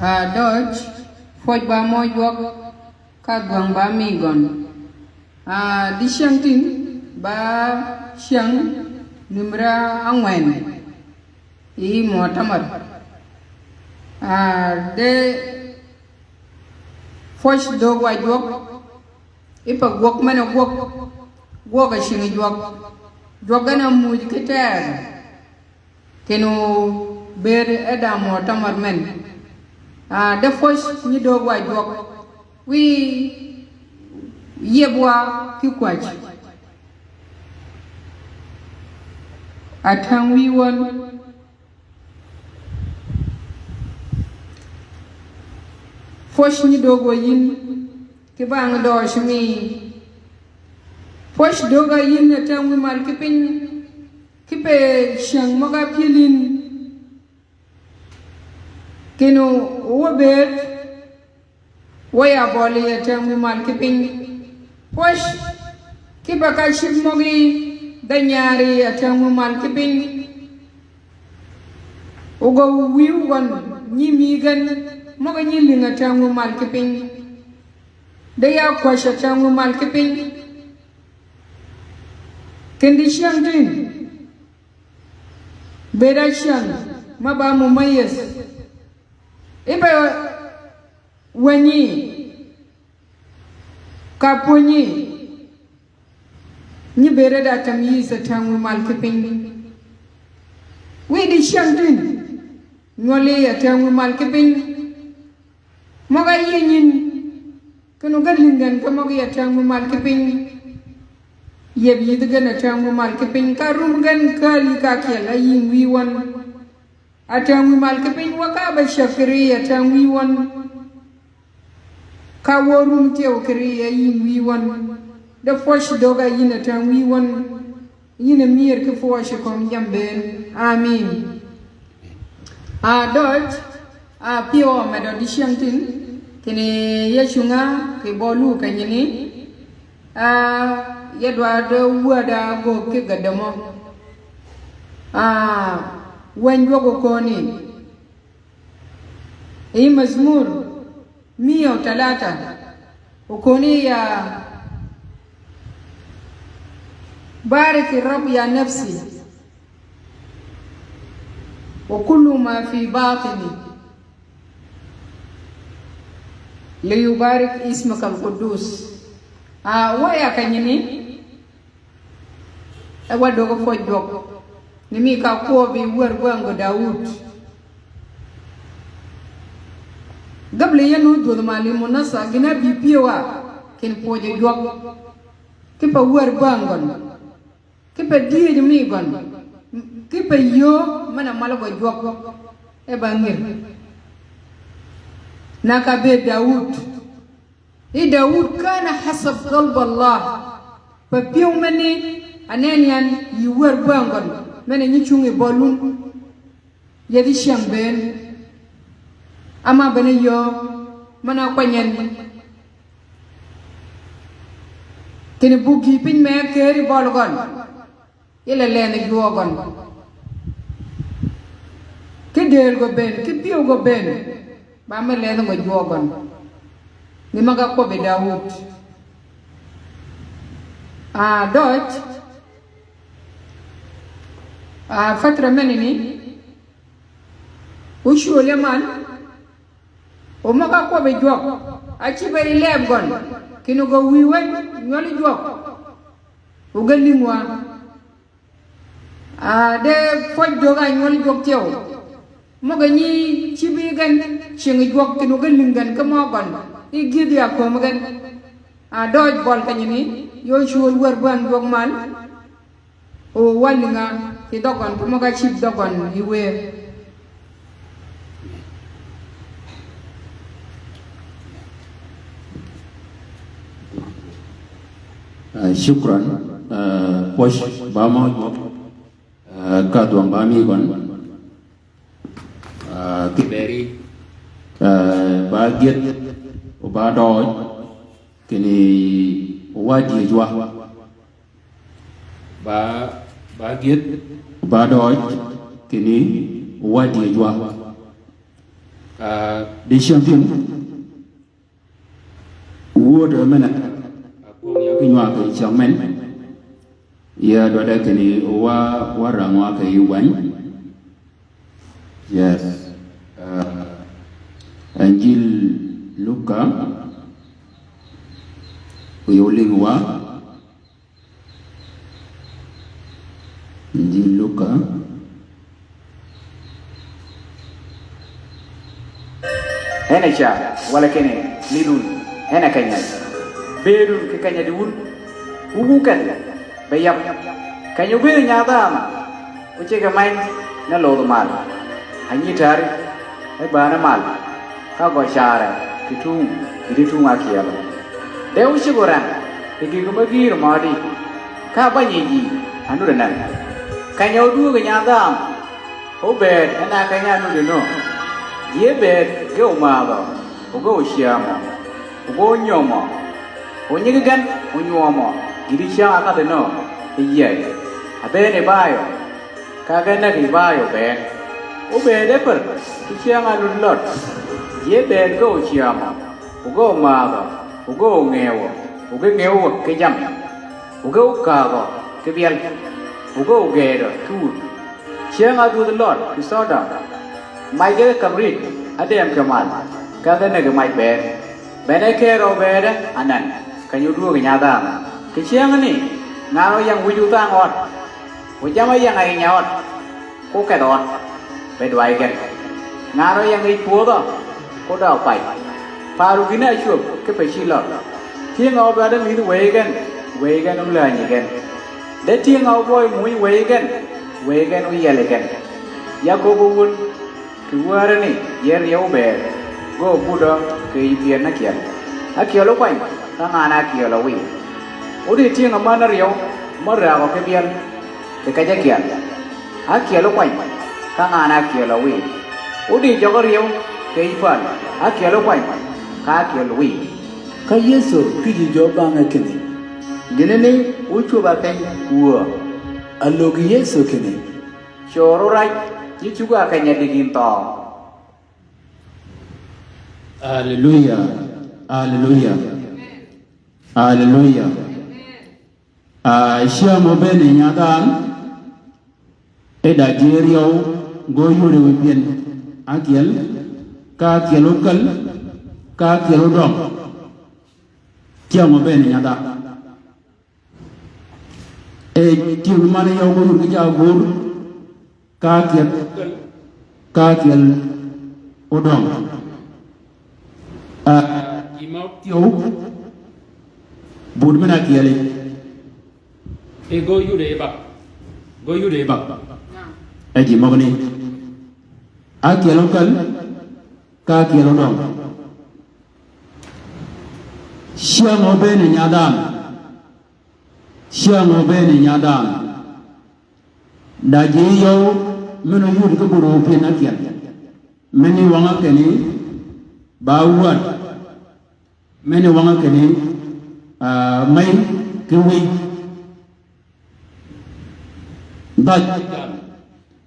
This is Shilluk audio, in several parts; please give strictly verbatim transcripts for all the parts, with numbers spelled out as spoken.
A døj, pwøj ba mø jwøk, ka dhwäng ba mi gøn. A di cyäng tin, ba cyäng nimra ángwen. Yi mø tamar. A de pwøj dög wa jwøk, Ipa gwøg men-a gwøg, gwøg a cing jwøg. Jwøg en a muuj ki teg. Kinni obëëd e da mø tamar men. A, de pwøj nyi döög wa jwøg. Wiy yieb wa ki kwäj. A täng wiy wøn. Pwøj nyi döög wa yïn, ki bang døøj mi. Pwøj döög a yïn a täng wiy mal ki piny, kipe cyäng møg-a pyël yïn. Kinni o wø bëëd, wø ya bøli a täng wiy mal ki piny. Pwøj, kipe ka cïb møgí, da nyaari a täng wiy mal ki piny. O gø wiy gøn, nyi mi gen, møg-a nyi lïng a täng wiy mal ki piny. De ya kwäj a täng wiy mal ki piny. Kindi cyäng tin. Bëëd a cyäng, ma ba mumayyiz. Ibe wänyi, ka pwönyi, nyi bëëd e da tamyiz a täng wiy mal ki piny. Wiy di cyäng tin, nywøli a täng wiy mal ki piny. Møg-a yïëny yïn, kinni o ge lïng gen ki møgí a täng wiy mal ki piny. Yieb yïdhi gen a täng wiy mal ki piny, ka rum gen kääl yi ka kyel a yïng wiy wøn. A täng wiy mal ki piny, wa ka be cäg kì ri a täng wiy wøn. Ka wø rum tyew kì ri a yïng wiy wøn. De pwøj döög a yïn a täng wiy wøn. Yïn a myër ki pwøj kömi jammì bënn. Amin. A døøj, a pyëw a medø di cyäng tin, kinni ya cunga kì bøli kenyini, a ya dwaddi wäda göög ki gäddø mø. A wänyi jwøk okoni. Yi Mazmur mia u talata, okoni ya: باركي الرب يا نفسي، وكل ما في باطني ليبارك اسمك القدوس. A, wa ya kenyini, e wa döggi pwøj jwøk, ni mi ka kwøbbi wär bäng gø Dawud. Gabli yenu dhwödh mal yi munasaba, gïn-a bï pyëwa, kinni pwøjø jwøk. Kipe wär bäng gøn. Kipe dyëj mi gøn. Kipe yöö men-a mal gø jwøk. E ba ngïr. Na ka bëëd Dawud. Yi Dawud كان حسب قلب الله. Pe pyëw menni, a nenni yan yi wär bäng gøn, men-a nyi cungi bøl wun. Yethi cyäng bënn. Ama bene yöö, men-a kwany en. Kinni buggi piny me keri bøl gøn. Yi la lënhi jwøøg gøn. Ki dëël gø bënn, ki pyëw gø bënn. Ba me lënhi gø jwøøg gøn. Ni møg-a kwøbbi Dawud. A døøj. A fatra menani. O cwöl ya man. O møg-a kwøbbi jwøk, a cïbe yi leb gøn, kinni o gø wïy wë nywøli jwøk. O ge lïng wa. A de pwøj dög a nywøli jwøk thyew. Møg-a nyi cïbi gen, cing jwøk kinni o ge lïng gen ki mø gøn. Yi gïdhi a kömi gen. A døøj bøl kenyini, yi o cwöl wär bäng jwøk mal. O wänyi nga, kì dhøgøn, kì møg-a cïb dhøgøn yi wër. Ah, shukran. Ah, pwøj ba mø, ah, ka dhwøng ba mi gøn. Ah, kiberi, ah, ba gyëdh, o ba døøj, kinni o wa dyëj wa. Ba, ba gyëdh, o ba døøj, kinni o wa dyëj wa. Ah, di cyäng tyëng. Wuod men-a kwøng ya ki nywag kì cyäng men. Ya dwaddi kinni wa, wa rangwa kì yij wäny. Yes. Ah, Injil Luka. Wu yij lïngi wa. Injil Luka. En a ca, walakene, lidun, en a keny-a. Bëëdun kì keny-a di wun, wu gu kedhi, be yab. Keny-a óbëëd nyath-a, óceg-a meny, ni lodh mal. A nyi tääri, e bäni mal, ka gø caarì kì tung, kì di tung ákyelø. De óceg-a óreng kì gïg me gïr mødi, ka bänyi ji a nuddi nen. Keny-a ódwöög nyath-a, óbëëd en a keny-a nuddi nø. Ji e bëëd ge ómäädhø, o ge ócyäämø, o ge ónyömø, o nyigi gen ónywømø, gïti cyäng-a kadhi nø, e yïëy. A bëën yi bäyø, ka ge näg yi bäyø bëën. Óbëëd e pär, ki cyäng-a nud lød. Ji e bëëd ge ócyäämø, o ge ómäädhø, o ge óngëwø, o ge ngëwø ki jammì, o ge ókäägø ki byel, o ge ógëëdø ki wud. Cyäng-a dhwödhi lød kì Sodom, mac ge kibrit ádëm kì mal, ka ge näg yi mac bëën. Bene kerø óbëëde anan, keny-a ódwöög nyath-a. Kì cyängni, ngan-a óyäng wïj ódhang ød, o jamm-a yäng-a yïny-a ød, ko kedh ød, be dwayi gen. Ngan-a óyäng yij pwödhø, ko døøg pay. Paru gïn-a ácwöb ki pe ci lød. Tyëng-a ódwaddi mïdhi wëyi gen, wëyi gen ólänyi gen. De tyëng-a óbøy muuny wëyi gen, wëyi gen óyieli gen. Yakobo wun kì wärani, yi e ryeew óbëëd, ge óbudø kì yij pyën ákyel. Ákyel ókwany, ka ngan-a ákyel ø wiy. Ódi tyëng-a männ áryeew, me rägø ki byel, kì kej ákyel. Ákyel ókwany, ka ngan-a ákyel ø wiy. Ódi jøg áryeew, kì yij päl, ákyel ókwany, ka ákyel wiy. Ka Yëso ki ji jø bang-a kinni, gïnani ócwöb-a keny wuö? Álöggi Yëso kinni, cor órac, nyi cuggi-a keny-a dï gïn thøø. Aleluya. Aleluya. Aleluya. Ah, cyäng mø bënn yi nyath-a, e da ji áryeew ge óyuddi wëy pyën. Ákyel, ka ákyel ókäl, ka ákyel ódøng. Cyäng mø bënn yi nyath-a. E tyëng man yøw ko yud ki ca gur, ka ákyel, ka ákyel ódøng. Ah, ji mø thyew, but men-a ákyeli. E ge óyuddi e bag. Ge óyuddi e bag. E ji møgani. Ákyel ókäl, ka ákyel ódøng. Cyäng mø bënn yi nyath-a. Cyäng mø bënn yi nyath-a. Da ji yøw men-a óyud ki bur wëy pyën ákyel. Meni wang-a kinni ba wäd. Meni wang-a kinni, ah, mey ki wïy. Dhaj.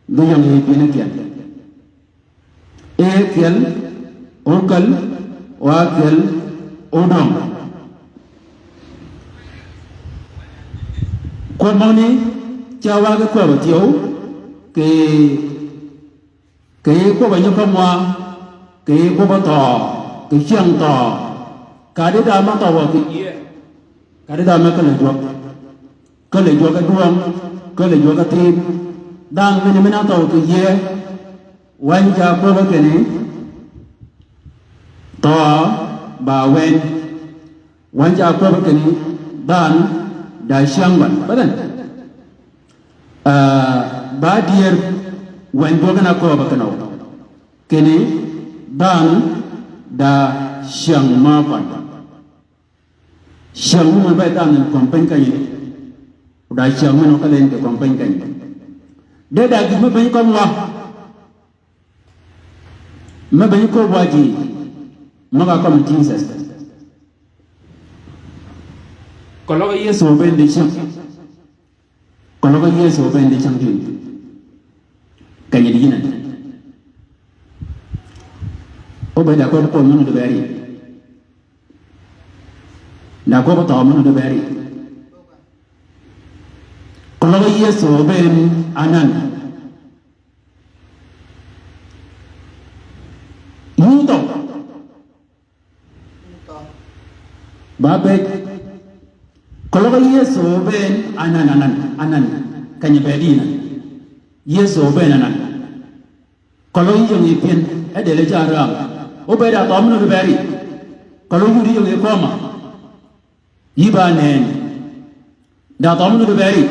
Dhaj yøng yi pyën ákyel. E ákyel ókäl, o ákyel ódøng. Kwøb møgani, ca wa ki kwøb-a thyew, kì, kì yij kwøb-a nyi kømwa, kì yij kwøb-a thøø, kì cyäng thøø. Kadi da me thøø kì yïëy. Kadi da me källi jwøk. Källi jwøk ki dwøng, källi jwøk ki thim. Dhanhø meni men-a thøø kì yïëy. Wänyi ca kwøbbi kinni, thøø ba weny. Wänyi ca kwøbbi kinni, dhanhø da cyäng bän. Ba dhanhø. Ah, ba dyër wänyi dwøg gen-a kööbø kinøw. Kinni, dhanhø da cyäng mø kwan. Cyäng mø men ba dhanhø ni kömi piny kenyi. O da cyäng men-a ka len kì kömi piny kenyi. De da gïn me beny kömi wa. Me beny kömi wa ji. Me ka kömi Jisøs. Keløg Yëso bënn di cyäng. Keløg Yëso bënn di cyäng tïn. Kenyi di yïn a. Obed da kwøb kwøb møn-a deberi. Da kwøb thøø møn-a deberi. Keløg Yëso obëën anan. Yï thøø. Ba bëëd. Keløg Yëso obëën anan, anan, anan. Keny-a bëëd yïn anan. Yëso obëën anan. Keløg yï ying yi pyën, e dël-a ca räng. Obëëd da thøø møn-a deberi. Keløg yï ying yi kømma. Yï ba nëën. Da thøø møn-a deberi.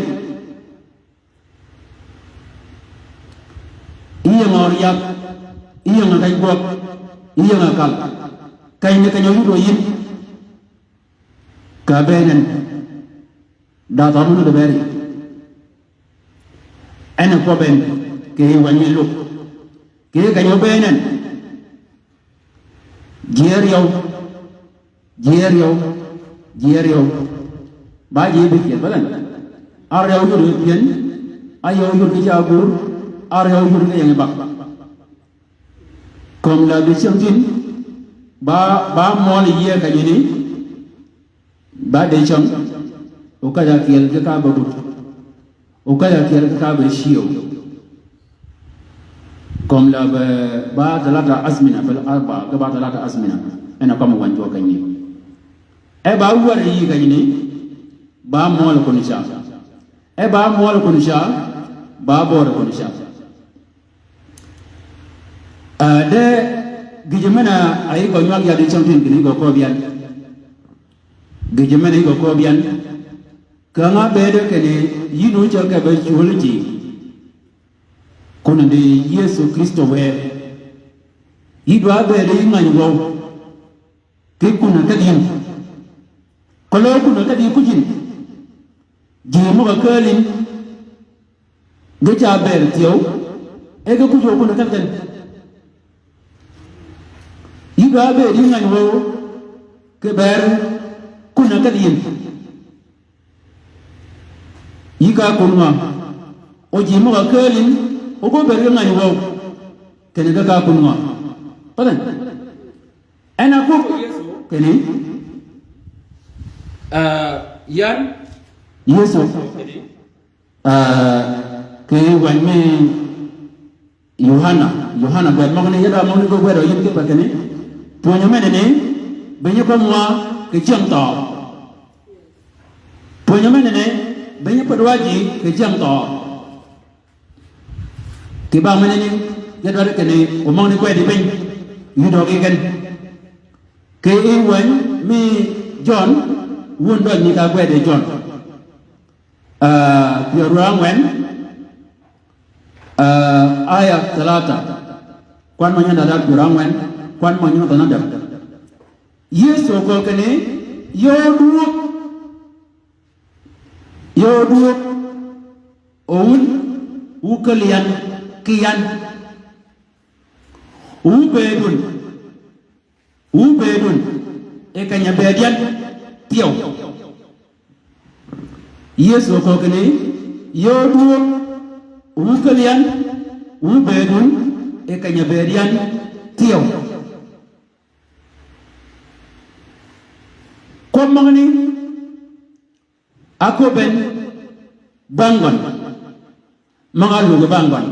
Yï ying-a ör yag, yï ying-a keny gwøg, yï ying-a kal. Keny ni keny-a óyud wa yïn. Ka bëën en. Da thøø møn-a deberi. En a kwøb en, kì yij wäny mi Luk. Kì yij keny-a óbëën en. Ji áryew. Ji áryew, ji áryew. Ba ji bi kyel, ba den. Áryew yud ki pyën, áryew yud ki ca gur, áryew yud ki ying bak. Kömi la dicäng tin, ba, ba møl yïe kenyani, ba dicäng, o ka ja kyel ki ka ba but. O ka ja kyel ki ka be ciew. Kömi la be ba talata azmina, bal arba, ki ba talata azmina. En a kømmi wäny jwøk kenyani. E ba wär yï kenyani, ba møl kun ca. E ba møl kun ca, ba bör kun ca. A de, gïjø men-a yï gø nywag ya dicäng tin kinni gø kööb yan. Gïjø men-a yï gø kööb yan. Ka nga bëëd kinni yïn ócäg kì be cwöl ji. Kun di Yëso Krïstø wë. Yï dwa bëëd yï ngäny wøw. Kì kun-a kedhi yïn. Keløg kun-a kedhi kuj yïn. Ji møg-a kääl yïn. Ge ca bëëd thyew. E ge kuj wøw kun-a kedhi ken. Yï dwa bëëd yï ngäny wøw. Kì bër kun-a kedhi yïn. Yï ka kun ngø. O ji møg-a kääl yïn, o go bëëd ge ngäny wøw. Kinni ge ka kun ngø. Path en. En a kwøb Yëso. Kinni. Ah, yan. Yëso. Kinni. Ah, kì wäny mi Yohana, Yohana gwed møgani, yada møgani gø gwed o yïn ki pa kinni. Pwönyi menani, bï nyi kömi wa kì cyäng thøø. Pwönyi menani, bï nyi pödwa ji kì cyäng thøø. Kì ba menani, yada dwaddi kinni, o møgani gwed yi piny, yï døøg yi gen. Kì yij wäny mi Jøn, wun døj ni ka gwed yi Jøn. Ah, pyär ángwen, ah, aya talata. Kwan mø nyøn da pyär ángwen, kwan mø nyøn da pyär ádäg. Yëso köög kinni, yöö dwöög, yöö dwöög, o wun, wu käl yan, ki yan. Wu bëëdun, wu bëëdun, e keny-a bëëd yan, thyew. Yëso köög kinni, yöö dwöög, wu käl yan, wu bëëdun, e keny-a bëëd yan, thyew. Kwøb møgani, a kwøb en, bang gøn. Møg-a lug bang gøn.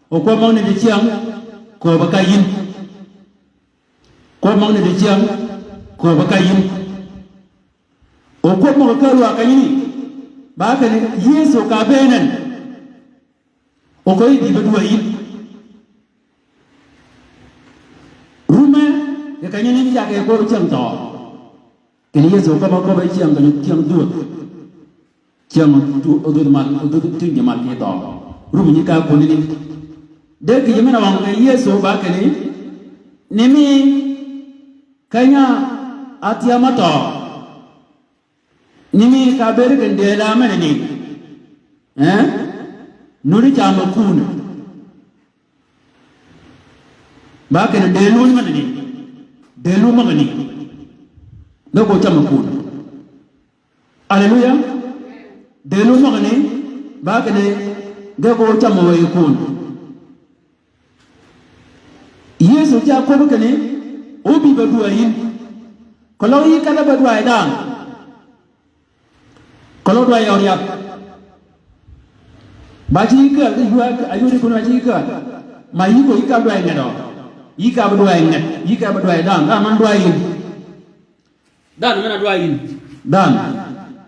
O kwøb møgani dicäng, kööb ka yïn. Kwøb møgani dicäng, kööb ka yïn. O kwøb møg-a kääl wa kenyani, ba kinni Yëso ka bëën en. O kööb yi dï be dwäyi. Rume, kì kenyani ni cag kì kööb cyäng thøø. Kinni Yëso köbb-a köbb-a cyäng, kinni cyäng dhwödh. Cyäng dhwödh, dhwödh mal, dhwödh tyngji mal ki dhøø. Rum nyi ka kunani. De kì yij men-a wøng kì Yëso ba kinni, ni mi keny-a áthya mø thøø. Ni mi ka bëëd kì dëël-a menani. Eh? Nuddi cam kun. Ba kinni dëël wun menani. Dëël wun møgani. Ge ko cam kun. Aleluya. Dëël wun møgani. Ba kinni ge ko cam wëy kun. Yëso ca kwøbbi kinni, óbï be dwäy yïn. Keløg yï kadh-a be dwäy dhanhø. Keløg dwäy yø riab. Ba ci yï kääl, ki ywa, a yodi kun ba ci yï kääl. Ma yï ko yï ka dwäy nget dø. Yï ka be dwäy nget, yï ka be dwäy dhanhø, dhanhø men-a dwäy yïn. Dhanhø men-a dwäy yïn. Dhanhø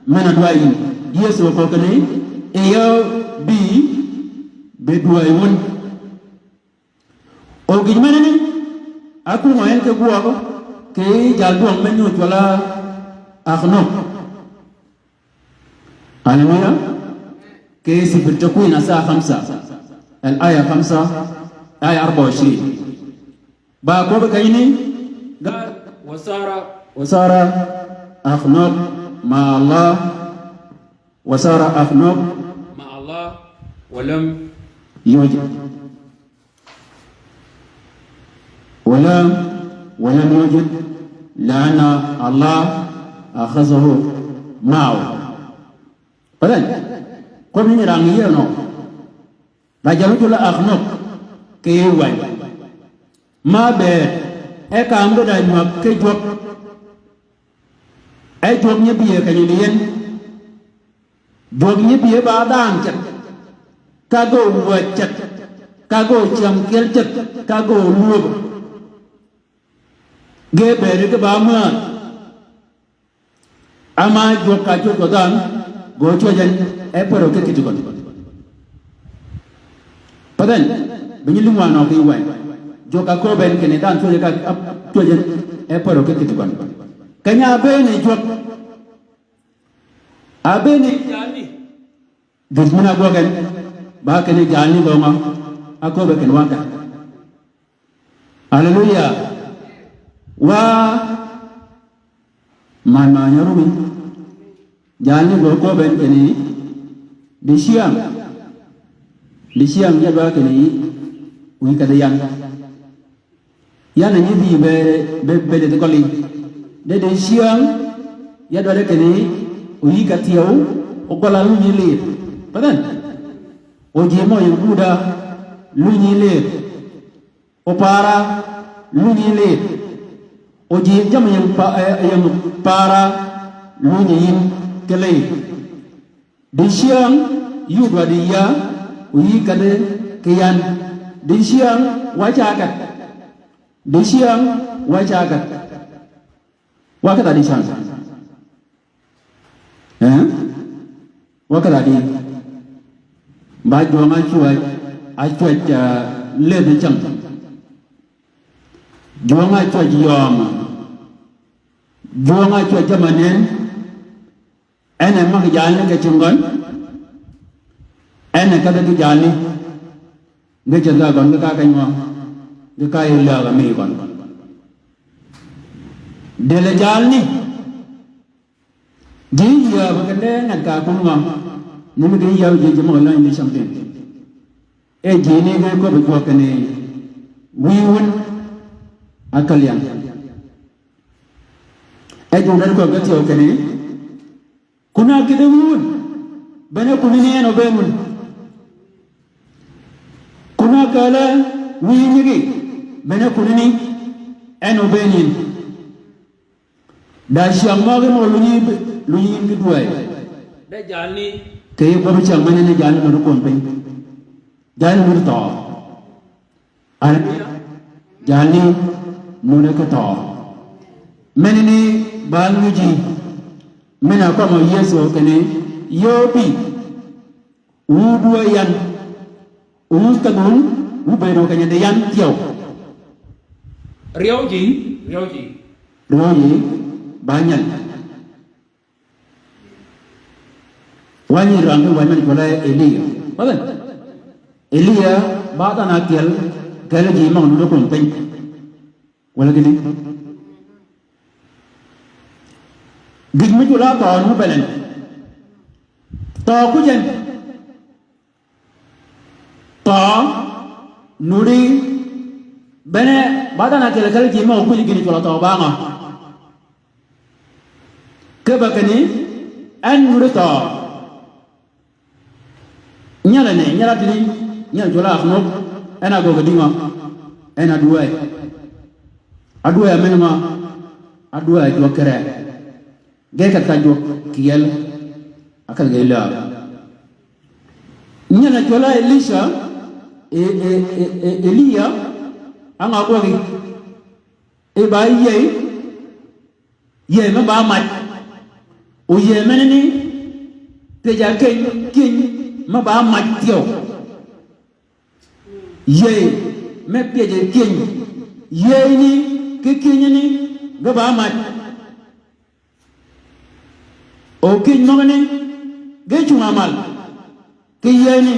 men-a dwäy yïn. Yëso okö kinni, e ya bï be dwäy wun. O gïj menani, ákwöngø en ki gwøg, kì jaldwøng me nyuuj cwøl-a Aknok. Haleluya. Kì sifir Takwin asaha khamsa. Al-aya khamsa, aya arba wa ishrin. Ba kwøbbi kenyi ni, قال وسار، وسار أخنوخ مع الله، وسار أخنوخ مع الله ولم يوجد. ولم، ولم يوجد، لأن الله أخذه معه. Path en, kwøb ni nyi rang yie nø. Da jal ójul-a Aknok, kì yij wäny. Ma bëëd, e kaam ge da nywag ki jwøk. E jwøk nyi bï kenyi ni yen. Jwøk nyi bï ba dhanhø ceth, ka ge ówäj ceth, ka ge ócyäm kyel ceth, ka ge ólwöb. Ge bëëd ki ba määdh. Ama jwøk ka cwöj gø dhanhø, gø cwäj en, e pärø ki kïti gøn. Path en, bï nyi lïngi wa nø kì yij wäny. Jwøk ka kööb en kinni dhanhø cwäj ka, a, cwäj en, e pärø ki kïti gøn. Keny-a ábëëni jwøk. Ábëëni jalni. Gïj men-a ágwøg en, ba kinni jalni gø ngø, ákööbe kinni wa ka. Haleluya. Wa, man ma nyarumi. Jalni gø kööbe en kinni, dicyäng. Dicyäng ya dwaddi kinni, wïyi ka dhi yan. Yan a nyi dhï be, be, be lidh gøli. De dicyäng, ya dwaddi kinni, oyïg ka thyew, ogøl-a lunyi lidh. Path en? O ji mø yi guda, lunyi lidh. O para, lunyi lidh. O ji jammì yi pa-, eh, yi para, lunyi yïn ki lidh. Dicyäng, yud wa dï ya, oyïg ka dhi ki yan. Dicyäng, wa ca ket. Dicyäng, wa ca ket. Wa ket a dicyäng. Eh? Wa ket a di. Ba jwøng-a ácwäj, ácwäj, ah, ledhi cäng. Jwøng-a ácwäj yøømø. Jwøng-a ácwäj jammì nen. En e magi jalni ki cing gøn. En e kedhi ki jalni. Ngi ceth ka gøn, ngi ka keny mø. Ngi ka yi läg-a mi gøn. Dël-a jalni. Ji yäb kende ngat ka kun ngø. Ni mi ki yäb ji ji mø lany ni something. E ji ni ge köbbi jwøk kinni. Wïyi wun. Ákälli yan. E ji wun en köbbi ge thyew kinni. Kun-a ákïdhi wïyi wun. Bene kunani en obëën wun. Kun-a ákääl-a wïyi nyigi. Bene kunani en obëën yïn. Da cyäng møgi mø lunyi, lunyi yïn ki dwäy. De jalni. Kì yij kwøbbi cyäng menani jalni nuti kwön piny. Jalni nuti thøø. Haleluya. Jalni nuti ki thøø. Menani ba luji. Men-a ákwømmø Yëso kinni, yöö bï. Wu dwäy yan. Wu kedh wun, wu bëëd wun keny-a di yan thyew. Ryew ji, ryew ji. Ryew ji, ba nyal. Wa nyi rang ki wany men cwøl-a Eliya. Path en? Eliya, ba dhanhø ákyel, kelli ji møg-a nuti kwön piny. Walà gïni. Gïj mi cwøl-a thøø nuti belen. Thøø kuj en. Thøø nuti bene ba dhanhø ákyel kelli ji møg-a kuj gïni cwøl-a thøø ba ngø. Kipe kinni, en nuti thøø. Nyalani, nyal-a tïni, nyal cwøl-a Aknok, en a ágöggi dïngø? En a dwäy. A dwäy a men ngø? A dwäy a jwøk kì ree. Ge kedh ka jwøk kì yel. A kedh ge läg. Nyel a cwøl a Elisha, e, e, e, e, Eliya, a ngø gwøgi? E ba yïëy, yïëy me ba mac. O yïëy menani, pyëj a keny, keny me ba mac thyew. Yïëy me pyëj a keny, yïëyni, ki kenyani, ge ba mac. O keny møgani, ge cunga mal, ki yïëyni,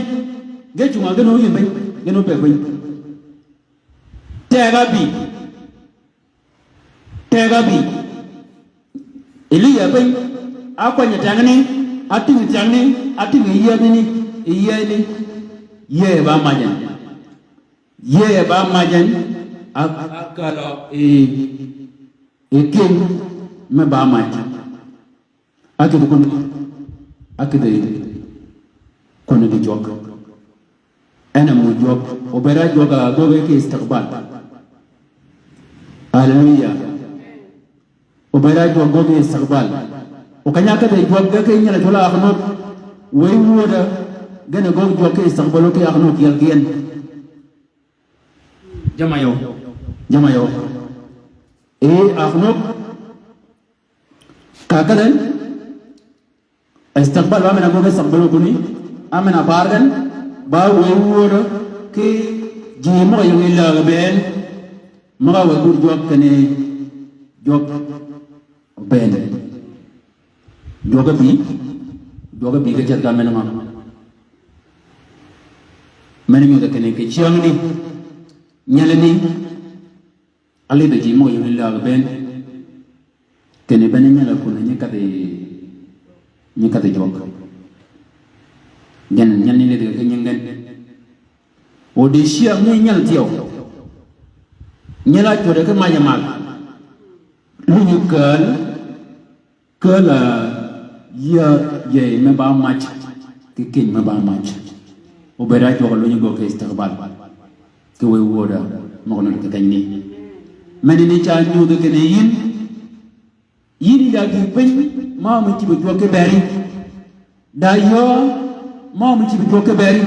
ge cunga, gen o yïn piny, gen o pe piny. Teg a bï. Teg a bï. Eliya piny, a kwany tyangni, a tïng tyangni, a tïng yïëyni, yïëyni, yïëy ba mac en. Yïëy ba mac en, a, a kälø, e, e keny me ba mac. A kïdhi kun, a kïdhi kun di jwøk. En a mu jwøk, obed a jwøk a gøggi ki istikbal. Haleluya. Obed a jwøk gøggi istikbal. O keny-a kïdhi jwøk ge ki nyel a cwøl a Aknok. Wëy wödø, gen a gøggi jwøk ki istikbal ki Aknok yel gen. Jama yo. Jama yo. E Aknok. Ka kedhen, istikbal ba men a gøggi istikbal kuni, a men a bar gen, ba wëy wödø, ki ji møg-a ying yi läg bënn, møg-a wë bur jwøk kinni jwøk bënn. Jwøk a bï, jwøk a bï ki ceth ka men ngø? Men nyudhi kinni kì cyängni, nyelani, a lidh ji møg-a ying yi läg bënn. Kinni bene nyel a kun nyi kedhi, nyi kedhi jwøk. Gen nyelani lidh ki nying gen. O di cyäng ni nyel thyew. Nyel a cwöddi ki mac a mal. Lunyi kääl, kääl a yïëy, yïëy me ba mac, ki keny me ba mac. Obed a jwøk lunyi gø ki istikbal. Ki wëy wödø, møg-a nudd ki kenyni. Menani ca nyudhi kinni yïn, yïn ya gï piny, ma mi cïb-a jwøk ki beri. Da yöö, ma mi cïb-a jwøk ki beri.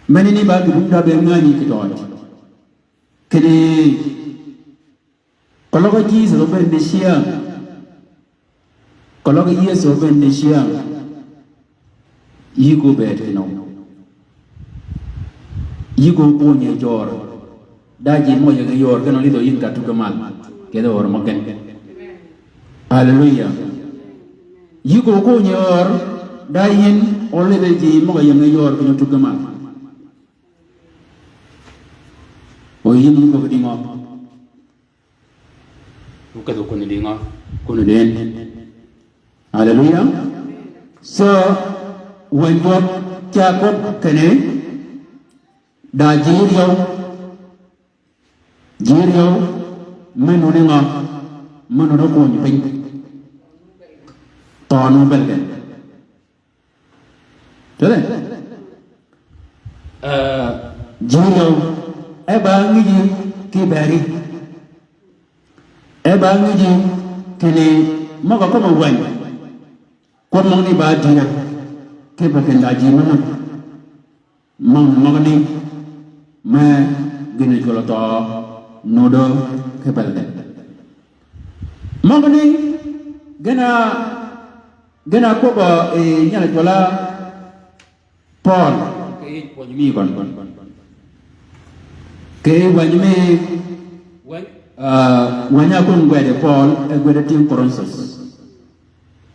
Menani ba gï bum da be ngänyi kì tøj. Kinni keløg Jisos obed ni cyäng. Keløg Yëso obed ni cyäng. Yï ko bëëd kinø? Yï ko kony yi jøør. Da ji møg-a ying yi yöör gen olidh yïn ka tuggi mal. Kedhi öör møgen. Haleluya. Yï ko kony yi yöör. Da yïn olidh ji møg-a ying yi yöör gen otuggi mal. O yïn yï ko ki dïngø? Wukedhi kun dïngø? Kun dïn. Haleluya. So, wänyi jwøk ca köbbi kinni, da ji ryew, ji ryew, me nuni ngø? Me nuni kony piny. Thøøn mø bëlgen. Tede? Eh, ji ryew, e ba ngïji ki beri. E ba ngïji kinni møg-a kømmi wäny. Kwøb møgani ba dïr. Ki bø kinda ji mø nut. Møg-a møgani me gïn-a cwøl-a thøø nuddø ki bëlgen. Møgani gen a, gen a kwøbbø yi nyel a cwøl a Pøøl. Kì yij pwøny mi køn. Kì yij wänyi mi, wänyi, ah, wänyi a kwøb gwed yi Pøøl, e gwed a tyëng Korinthøs.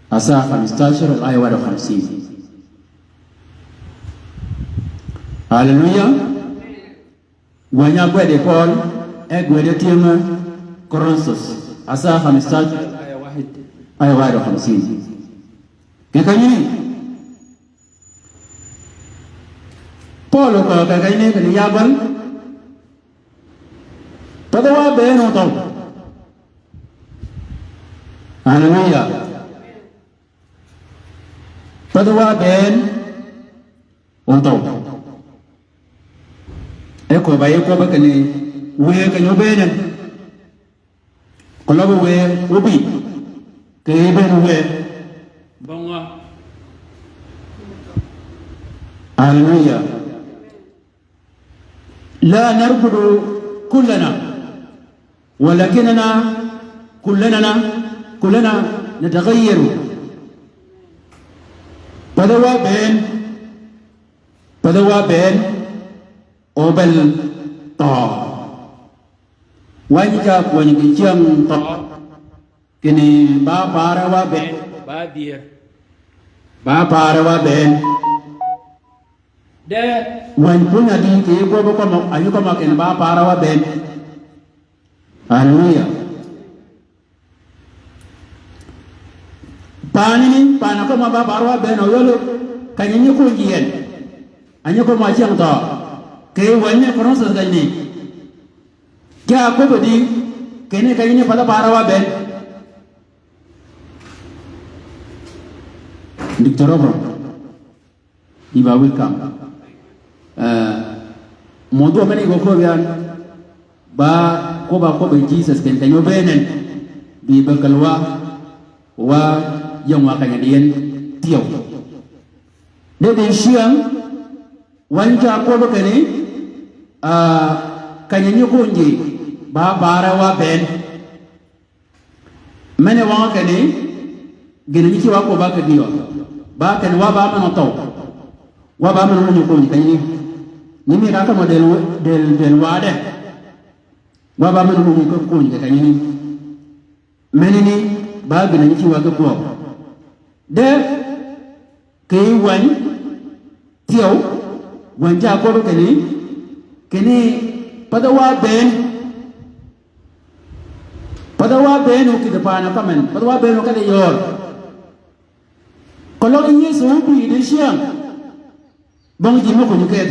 Asaya khamstasher, al-aya wahid wa khamsin. Haleluya. Wänyi a gwed yi Pøøl, e gwed a tyëng Korinthøs. Asaya khamstasher, al-aya wahid, aya wahid wa khamsin. Kì kenyani, Pøøl oköög kì kenyani kinni ya gøl, pathi wa bënn othøw. Haleluya. Pathi wa bënn othøw. E Köbb-a yi kwøbbi kinni wëë keny-a óbëënen. Keløg wëë óbï. Kì yij bëën wëë. Bøngø. Haleluya. لا نرقد كلنا، ولكننا كلنا، كلنا نتغير. Pathi wa bënn, pathi wa bënn, o bel thøø. Wa nyi ca kwøny kì cyäng thøø. Kinni ba parre wa bënn, ba dhyer. Ba parre wa bënn. De. Wäny pwöny-a di kì yij kwøbbi kømmi, a yij kømmi kinni ba parre wa bënn. Haleluya. Paani ni, paani kømmi ba parre wa bënn, o yøl, keny-a nyi kony yi en. A nyi kømmi cyäng thøø. Kì wäny ni Korinthus keny-a ni. Ca kwøbbi di, kinni keny-a nyi pathi parre wa bënn. Diktor Obron. Yï ba welcome. Eh, mawdhu meni gø köbbi yan, ba kwøbb-a kwøbbi Jisøs kinni keny-a óbëënen, bï be kälwa, wa ying wa keny-a di en thyew. De dicyäng, wa nyi ca kwøbbi kinni, ah, keny-a nyi kony ji, ba parre wa bënn. Meni wøng-a kinni, gïn-a nyi cï wa kwøbb-a kì dyøø. Ba kinni wa ba men-a thøw. Wa ba men-a ónyø kony keny-a ni. Ni mi ka kømmi dël, dël, dël waddi. Wa ba men-a ónyø kony keny-a ni. Meni ni, ba gïn-a nyi cï wa ki gwøøg. De, kì yij wäny, thyew, wäny ca köbbi kinni, kinni, pathi wa bënn. Pathi wa bënn o kïdhi paani kømmi en, pathi wa bënn o kedhi yöör. Keløg Yëso óbï dicyäng. Bong ji mø kony ked.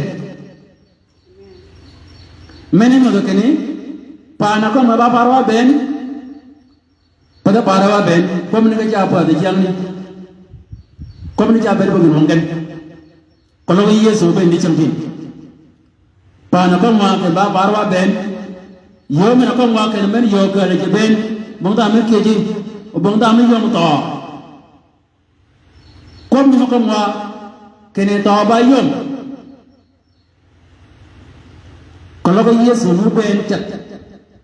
Meni mø kinni, paani kømmi ba parre wa bënn. Pathi parre wa bënn, kwøb ni ka ca pädhi cyängni. Kwøb ni ca bëëd bø gïn wøng gen. Keløg Yëso bënn dicyäng tin. Paani kømmi wa kinni ba parre wa bënn. Yöö men-a kømmi wa kinni men yöö kääl ji bënn. Bong dha mi kiej ji. O bong dha mi yöm thøø. Kwøb ni mø kømmi wa kinni thøø ba yöm. Keløg Yëso ni óbëën cet.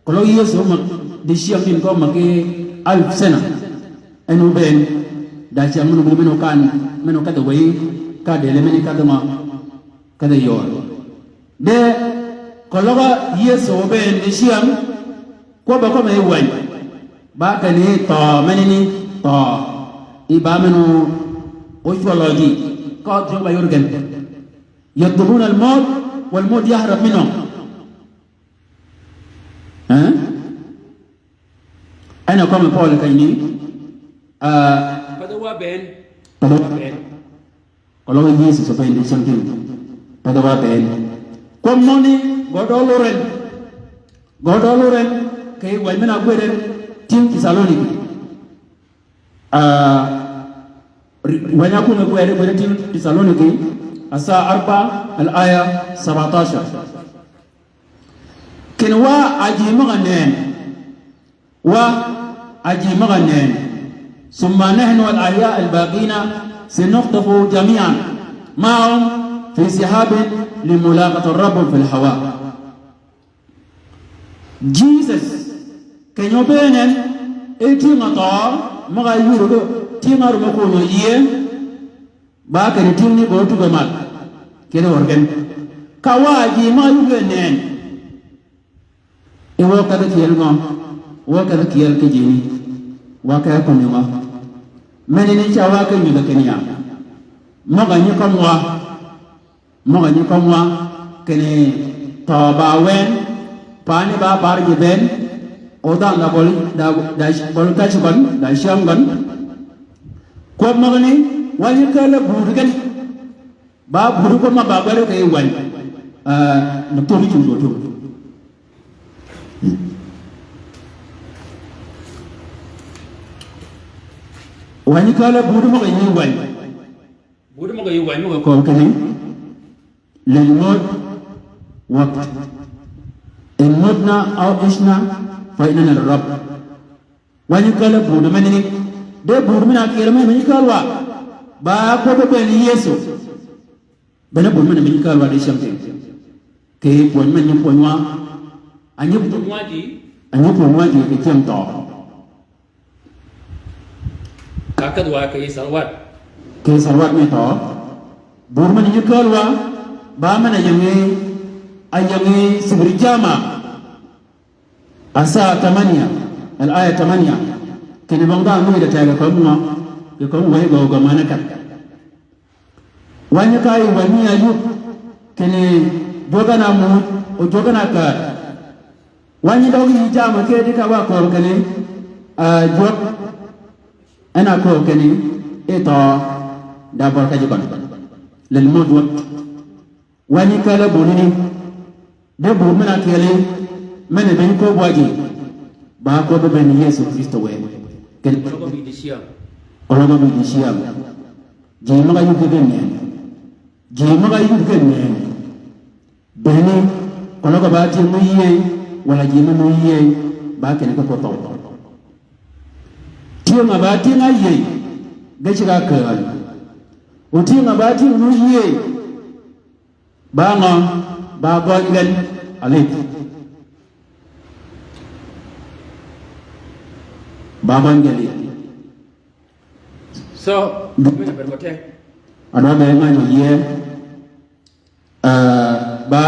Keløg Yëso møg dicyäng din kømmi ki alf sena. En óbëën da cyäng men-a óbëën men-a kan, men-a kedhi wëy, ka dëli meni kedhi ngø, kedhi yöör. De keløg Yëso óbëën dicyäng, kwøbb-a kømmi yi wäny. Ba kinni thøø meni ni, thøø. Yï ba men-a ócwøllø ji. Ka ódhi ba yod gen. يطلبون الموت والموت يهرب منهم. Eh? En a kømmi Pøøl keny-a ni, ah, pathi wa bënn. Pathi wa bënn. Keløg Yëso óbëën dicyäng tin. Pathi wa bënn. Kwøb møgani, gø døøl orren. Gø døøl orren, kì yij wäny men-a ágwed en, tyëng Tesaloniki. Ah, ri-, wäny-a ákwönge gwed, gwed tyëng Tesaloniki, asaa arba, al-aya sabatashar. Kinni wa a ji møg-a nëën. Wa a ji møg-a nëën. ثم نحن الأحياء الباقين سنخطف جميعا معهم في سحاب لملاقاة الرب في الهواء. Jisøs, keny-a óbëënen, e tyëng-a thøø, møg-a yur gø, tyëng-a árum-a kwönø yie, ba kinni tyëngni gø ótugø madh, kidø wør gen. Ka wa ji møg-a yur gø nëën. E wø kedhi kyeel ngø, wø kedhi kyeel ki jini, wa ke kuni ngø. Meni ni ca wa ke nyudhi kinni ya. Møg-a nyi kømmi wa. Møg-a nyi kømmi wa, kinni thøø ba wën, paani ba bar ji bënn, o dhanhø da bøli, da, da bøli kac gøn, da cyäng gøn. Kwøb møgani, wa nyi kääl-a buud gen. Ba buud kwøb mø ba gwed kì yij wäny. Ah, ni thum yi cung dø thum. Wa nyi kääl-a buud møg-a yij wäny. Buud møg-a yij wäny møg-a kööb kinni. Lil mawt waqt. In mutna aw ishna fa innana lirrabb. Wa nyi käl-a buud menani. De buud men-a kyel men-a nyi käl wa. Ba kwøbbi bënn Yëso. Bënn buud men-a nyi käl wa di cyängtï. Kì pwöny men-a nyi pwöny wa. A nyi pwöny wa ji. A nyi pwöny wa ji kì cyäng thøø. Ka kedh wa kì salwat. Kì salwat mi thøø. Buud men-a nyi käl wa. Ba men-a yingi, a yingi sibri jama. Asaa tamania, al-aya tamania. Kinni bong dhanhø mi da tegø kömi ngø, kì kömi wëy gø gø männi ka. Wa nyi ka yi wa nyi a yub, kinni jwøk en a muuj, o jwøk en a kääd. Wa nyi døg yi jammì ki di ka wa kööb kinni, a, jwøk en a kööb kinni, i thøø, da bøl ka ji gøn. Lel mø jwøk. Wa nyi käl-a buudani, de buud men-a kyeli, men-a bënn köbbi wa ji, ba kwøbbi bënn Yëso Krïstø wë. Kinni koløg-a bï dicyäng. Koløg-a bï dicyäng. Ji møg-a yub ki gen nëën. Ji møg-a yub ki gen nëën. Bënni, koløg-a ba tyëng mi yïëy, walà ji men-a yïëy, ba kinni ki kwøb thøw. Tyëng-a ba tyëng-a yïëy, ge ceg-a kääl. O tyëng-a ba tyëng mi yïëy, ba ngø, ba gøny gen alidh. Ba gøny gen alidh. So, men-a bëëd gø te. Adwa be ngany oyie. Ah, ba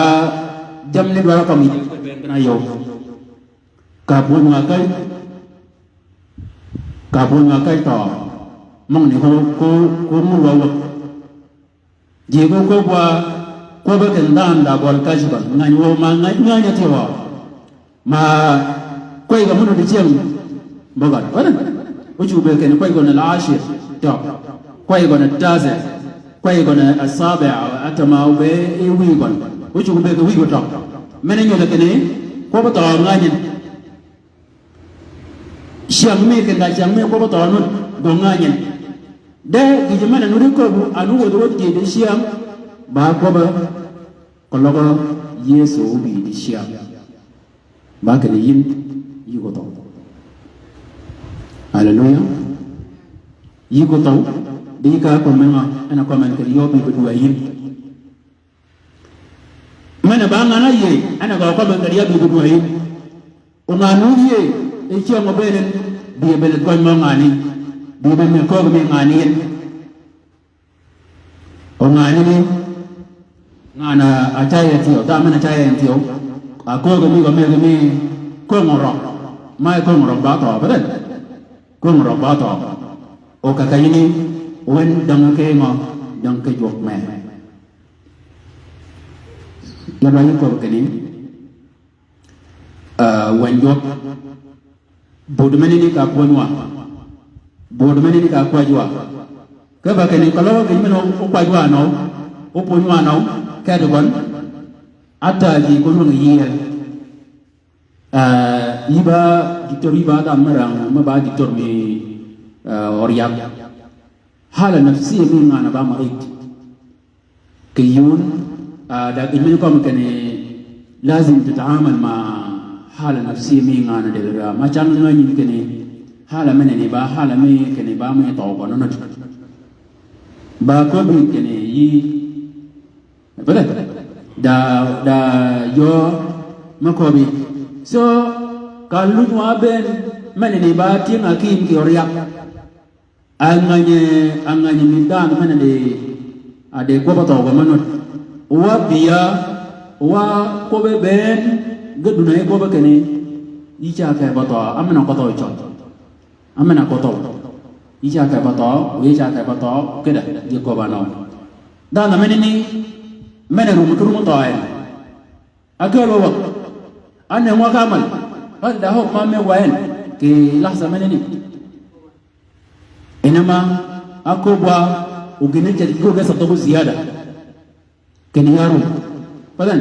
jammì ni dwarø kømmi ji be gen a yøw. Ka pwönyi wa käj. Ka pwönyi wa käj thøø. Møgani ko, ko, ko mur wa wäg. Ji ko kwøb wa, kwøbbi kinni dhanhø da bøl käj bøl. Ngany wø ma ngany, ngany athyew wa. Ma kwey gø mø nuddi cyäng. Bøgad. Wala? Ócuggi be kinni kwey gøn al-ashir. Tø. Kwey gøn at-tasi'. Kwey gøn as-sabi', atama be e wïy gøn. Ócuggi be kinni wïy gø tø. Men-a nyodhi kinni, kwøbbi thøø ngany en. Cyäng mi kinni da cyäng mi kwøbbi thøø nud, gø ngany en. De gïjø men-a nud i köbbu, a nud wädhi wädhi ji dicyäng, ba kwøbbi, keløg Yëso óbï dicyäng. Ba kinni yïn, yï ko thøw. Haleluya. Yï ko thøw, di ka kömmi ngø, en a kømmi en kinni yø bï bedwäy yïn. Men-a ba ngan-a yïëy, en a gø kømmi en kinni yø bï bedwäy yïn. O ngan-a yïëy, e cyäng obëën en, bï e bëëd gøny mø ngan-a, bï e bëëd mi köög mi ngan-a yïn. O ngan-a ni, ngan-a, a cayy en thyew, dhanhø men-a cayy en thyew, a köög mi gø mëggi mi, köng orøg, ma e köng orøg ba thøø, beden. Köng orøg ba thøø. O ka kenyi ni, wen däng ki ngø, däng ki jwøk me. Yadwa yï köbbi kinni, ah, wänyi jwøk. Buud menani ka pwönyi wa. Buud menani ka kwäjji wa. Ka ba kinni keløg gïn men-a ókwäjji wa nø, ópwönyi wa nø, kedø gøn. Atta ji ko nwängi yïe. Ah, yï ba diktor, yï ba dhanhø me rang, me ba diktor mi, ah, oryag. Hala nafsiya mi ngan-a ba marid. Kì yun, ah, da gïn men-a kømmi kinni lazim titaamal ma hala nafsiya mi ngan-a de ra. Ma cang ngänyi kinni hala menani ba hala mi kinni ba mi thøw gøn nud. Ba köbbi kinni yï. Bede. Da, da yø me köbbi. So, ka luny wa bënn menani ba tyëng-a ki yïn kì oryag. Angänyi, angänyi mi dhanhø men-a di, a di kwøbb-a thøw gø me nud. Wa bïa, wa kwøbbe bënn, ge dun-a yï kwøbbe kinni, yï ca kì ba thøw, a men-a kø thøw cøl. A men-a kø thøw. Yï ca kì ba thøw, yï ca kì ba thøw, kidda, ge kwøbb-a nø. Dhanhø menani, men-a rum ki rum thøw en. Akääl wa wäg. Ane ngwa ka mal. Hal da hok ma me wa en. Kì lahsa menani. Inama, aköbbi wa, o gïn-a ceth gø ge sa thøgu ziyada. Kinni yaru. Padan.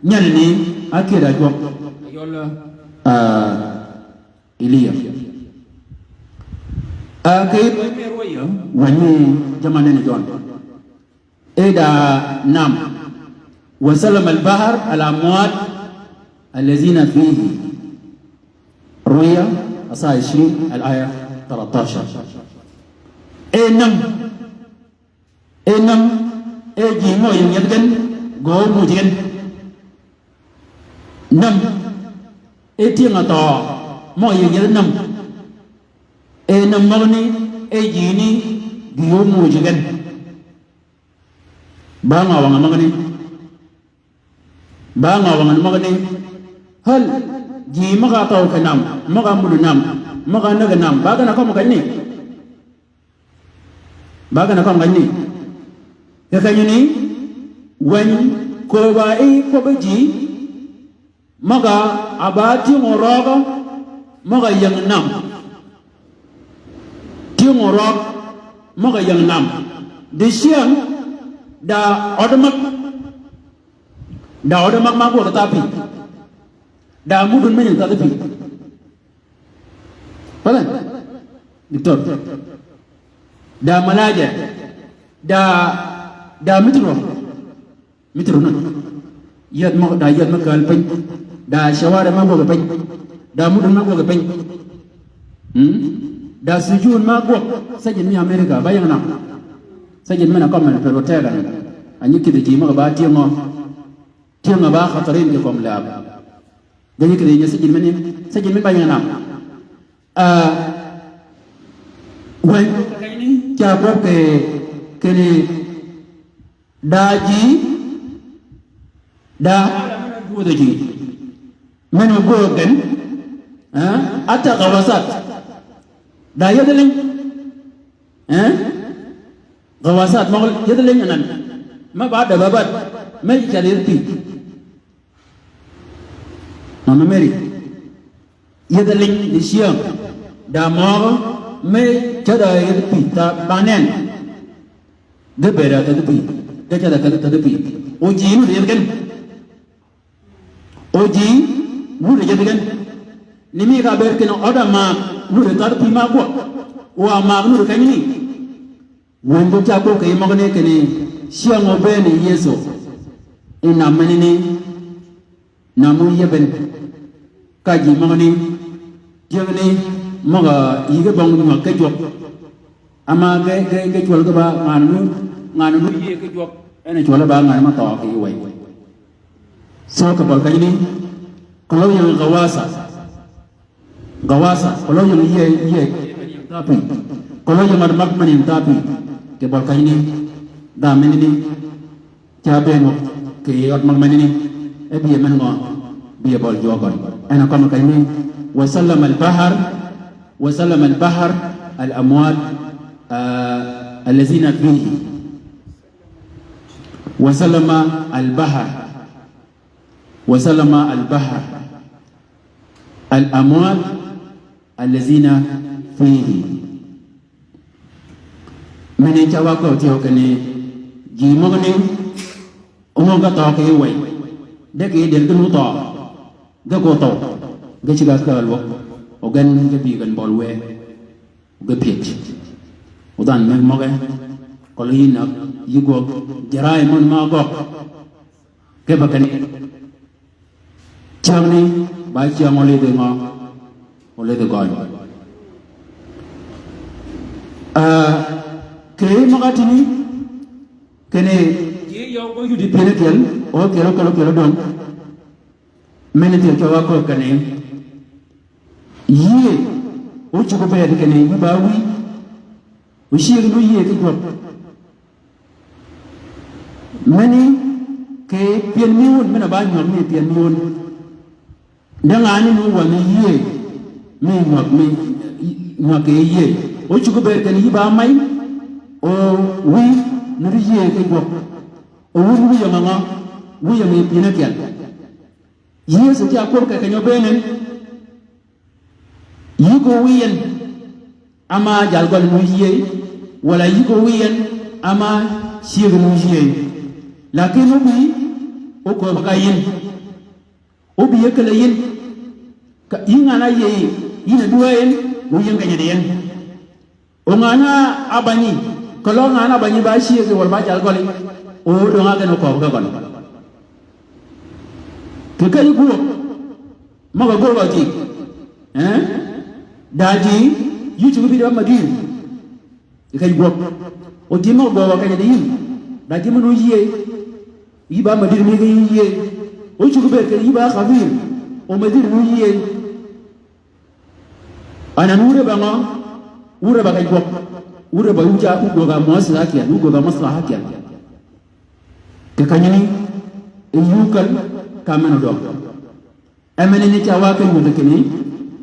Nyan ni, akïddi ajwøk. Ayøl, ah, Iliya. Ah, kì wänyi jaman ni Jøn. Eda nam. Wa sallam al-bahar al-amwaj الذين فيه. Ru'ya, asa ishrin, al-aya talatashar. E nam, e nam, e ji møg-a yïng yethi gen, gø muuj gen. Nam, e tyëng-a thøø, møg-a yïng yethi nam. E nam møgani, e jini, gï ómuuj gen. Ba ngø wang-a møgani. Ba ngø wang-a møgani. Hal, ji møg-a thøø kì nam, møg-a muddi nam, møg-a näggi nam. Ba gen-a kømmi kenyani. Ba gen-a kømmi kenyani. Kì kenyani, wëny, kööb-a i kwøbbi ji, møg-a ba tyëngø røøg, møg-a ying nam. Tyëngø røøg, møg-a ying nam. Dicyäng, da ød mag. Da ød mag ma gwøg tha pï. Da muddi men ying tha pï. Pala. Diktor. Da malaja. Da, da mitro. Mitro na. Yäth mø, da yäth mø kääl piny. Da shawara ma gwøg piny. Da muddi ma gwøg piny. Hmm? Da sujun ma gwøg. Sajin mi America, ba ying nam. Sajin men-a kømmi pe rotega. A nyi kïdhi ji møg-a ba tyëngø. Tyëng-a ba khatarin kì kömi lääb. Geny kì dhi nyi sajin men-a, sajin men ba ying nam. Ah, wëny, ca kwøb kì, kinni, da ji, da, gwödhi ji. Men-a gwödhi gen, eh, atta gawasat. Da yethi liny, eh, gawasat, møg yethi liny anan. Me ba debabad, me ji ca dhi pï. Mama Mary. Yethi liny dicyäng. Da møgø me cädha yethi pï tha banen. Ge bëëd-a thädhi pï. Ge cädha thädhi, thädhi pï. O ji nuti yethi gen. O ji nuti yethi gen. Ni mi ka bëëd kinni ød-a maak nuti thädhi pï ma gwøg. O a maak nuti kenyani. Wëny ko ca kwøb kì yij møgani kinni cyäng-a óbëën yi Yëso. I nam menani, nam óyïëb en. Ka ji møgani, tyëngani, møg-a yïge bong nywäg ki jwøk. Ama ge, ge, ge cwøl ge ba ngan-a nu, ngan-a nu yïëy ki jwøk. En a cwøl ba ngan-a ma thøø kì yij wëy. So kì bøl kenyani, keløg ying gawasa. Gawasa, keløg ying yïëy, yïëy. Tha pï. Keløg ying ød mag men ying tha pï. Kì bøl kenyani. Dha menani. Ca bëën wø kì ød mag menani. E bï e men ngø. Bï e bøl jwøk gøn. En a kømmi kenyani. وسلم البحر. وسلم البحر الأموات، آه، الذين فيه. وسلم البحر. وسلم البحر الأموات الذين فيه. Meni ca wa köög tyeu kinni, ji møgani, óngø ka thøø kì yij wëy. De kì yij dël gïn óthøø. Ge ko thøø. Ge ceg-a kääl wø. O gen ge bï gen bøl wë. Ge pyëj. O dhanhø mëgg møge. Keløg yï näg, yï gwøg. Jaraim møn ma gøg. Ge ba kinni. Cyängni, ba cyäng ólidhi ngø? Ólidhi gøny. Ah, kì yij møg-a tïni, kinni, yï yøw gø yudi pyën ákyel, o kyel, o kyel, o kyel döng. Meni tyel cwøg-a köög kinni, yïëy, ócuggi bëëd kinni, yï ba wïy, ócyëggi ni óyïëy ki jwøk. Meni kì pyën mi wun, men-a ba nywäg mi pyën mi wun. De ngan-a ni wänyi yïëy, mi nywäg mi, nywäg kì yïëy. Ócuggi bëëd kinni yï ba mäy, o wïy, ni di yïëy ki jwøk. O wun wïy ying ngø, wïy ying pyën ákyel. Yëso ca kwøb kì keny-a óbëën en. Yï ko wïy en, ama jal gøl ni óyïëy, walà yï ko wïy en, ama cyëggi ni óyïëy. Lakin óbï, ókööb ka yïn. Óbï yï ákäl-a yïn. Ka yï ngan-a áyïëy, yïn a dwäy en, wïy en keny-a di en. O ngan-a ábänyi, keløg ngan-a ábänyi ba cyëggi walà ba jal gøli, o döng-a gen okööb ge gøn. Kì ka yï gwöög, Møg-a göög ji. Eh? Da ji, yï cuggi bï di ba madir. Kì keny gwøg. O ji møg-a göög keny-a di yïn. Da ji men-a yïëy. Yï ba madir mi ki yïëy. O cuggi bëëd keny-a yï ba kabir. O madir mi yïëy. Anan wure ba ngø, wure ba keny gwøg, wure ba wuja, wugwøg a muassasa ákyel, wugwøg a maslaha ákyel. Kì kanyani, e yuu kal, ka men odøg. E men ni ca wa keny wudhi kinni,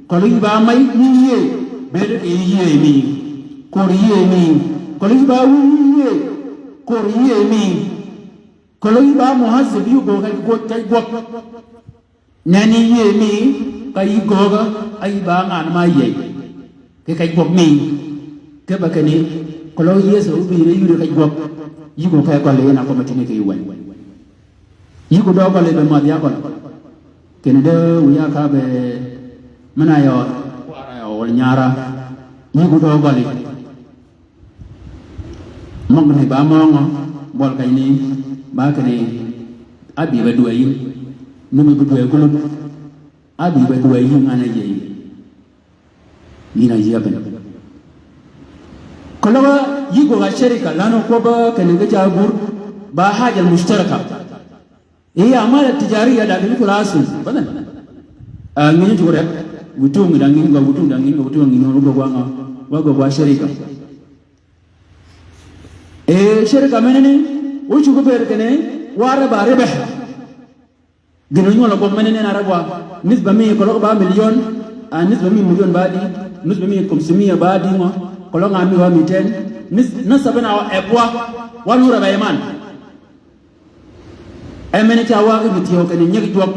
koløg yï ba may ni yïëy, bëëd kì yïëy mi, kor yïëy mi, koløg yï ba wïy yïëy, kor yïëy mi, koløg yï ba muhassib yï gwøg, keny gwøg, keny gwøg. Nenni yïëy mi, ka yï göög, a yï ba ngan ma yïëy. Kì keny gwøg mi, ki ba kinni, koløg Yëso óbï re yï re keny gwøg. Yï ko ke gøli na kømmi tïnni kì yï wäny. Yï ko døøg gøli be madh ya gøl. Kinni de wiya ka be, men-a yø, kwara yø, wøl nyara. Yï ko døøg gøli. Møgani ba møngø, bøl keny ni, ba kinni, ábï ba dwäyi, numi bi dwäyi kulun, ábï ba dwäyi ngan-a yïëy. Gïn-a yïëy ábïn. Koløg yï gwøg a sharika, lanø kwøbb kinni ge ca gur, ba haja mushtaraka. Yi amal tijariya da gïn kula asul. Badan. A ngïn cuggi rep. Wutung da ngïn gø, wutung da ngïn gø, wutung da ngïn gø, wa gø wa ngø. Wa gø wa sharika. E sharika menani, o cuggi bëëd kinni, wa reba ribah. Gïn-a onyuol a gwøg menani en a reba. Nisba mi koløg ba million, a nisba mi million ba di, nisba mi khamsimiya ba di ngø, koløg a mi wa miten, nis-, nasab en a wa ep wa, wa nu reba iman. E men-a ca wa ki bi thyew kinni nyeg jwøk.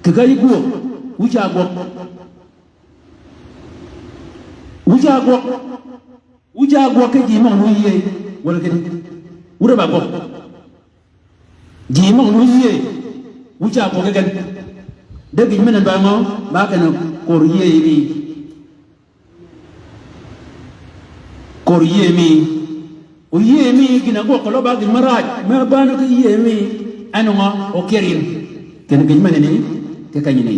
Kì ka yï gwøg, wu ca gwøg. Wu ca gwøg. Wu ca gwøg ki ji møg-a nu yïëy. Wøl kinni. Wu reba gwøg. Ji møg-a nu yïëy. Wu ca gwøg ki gen. De gïj men-a dwar ngø, ba kinni kor yïëy mi. Kor yïëy mi. O yïëy mi gïn-a gwøg keløg ba gïn me raaj, me bänn ki yïëy mi, en ngø okyër yïn. Kinni gïj menani, ki kenyani.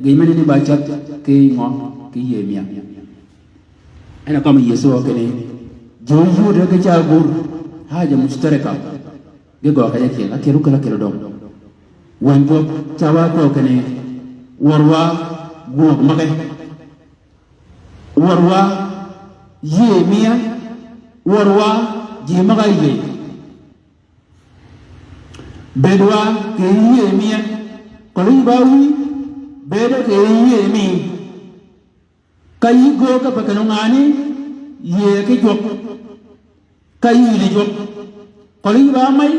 Gïj menani ba cädh ki ngø, ki yïëy mi ya. En a kømmi Yëso kinni, ji óyud ki ca gur, haja mushtaraka. Ge gø keny-a ákyel, ákyel ókäl ákyel ódøng. Wänyi gwøg ca wa köög kinni, wør wa gwøg møge. Wør wa yïëy mi ya, wør wa ji møg-a yïëy. Bëëd wa kì yïëy mi ya, keløg yï ba wïy, bëëd kì yïëy mi. Ka yï göög kipe kinni ngani, yïëy ki jwøk. Ka yï yïddi jwøk. Keløg yï ba may,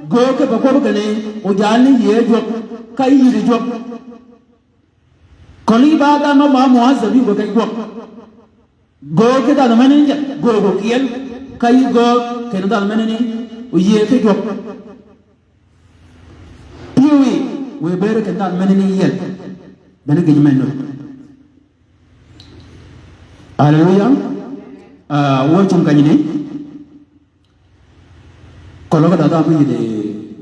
göög kipe kwøb kinni, ojalni yïëy jwøk. Ka yï yïddi jwøk. Keløg yï ba dhanhø ma muhassab yï gø keny gwøg. Göög ki dhanhø menani jal, göög okyel, ka yï göög kinni dhanhø menani, oyïëy ki jwøk. Pyëwí, wë bëëd kinni dhanhø menani yiel. Bene gïj men-a nud. Haleluya. Ah, wø cung kanyani. Keløg da dhanhø mi yïddi,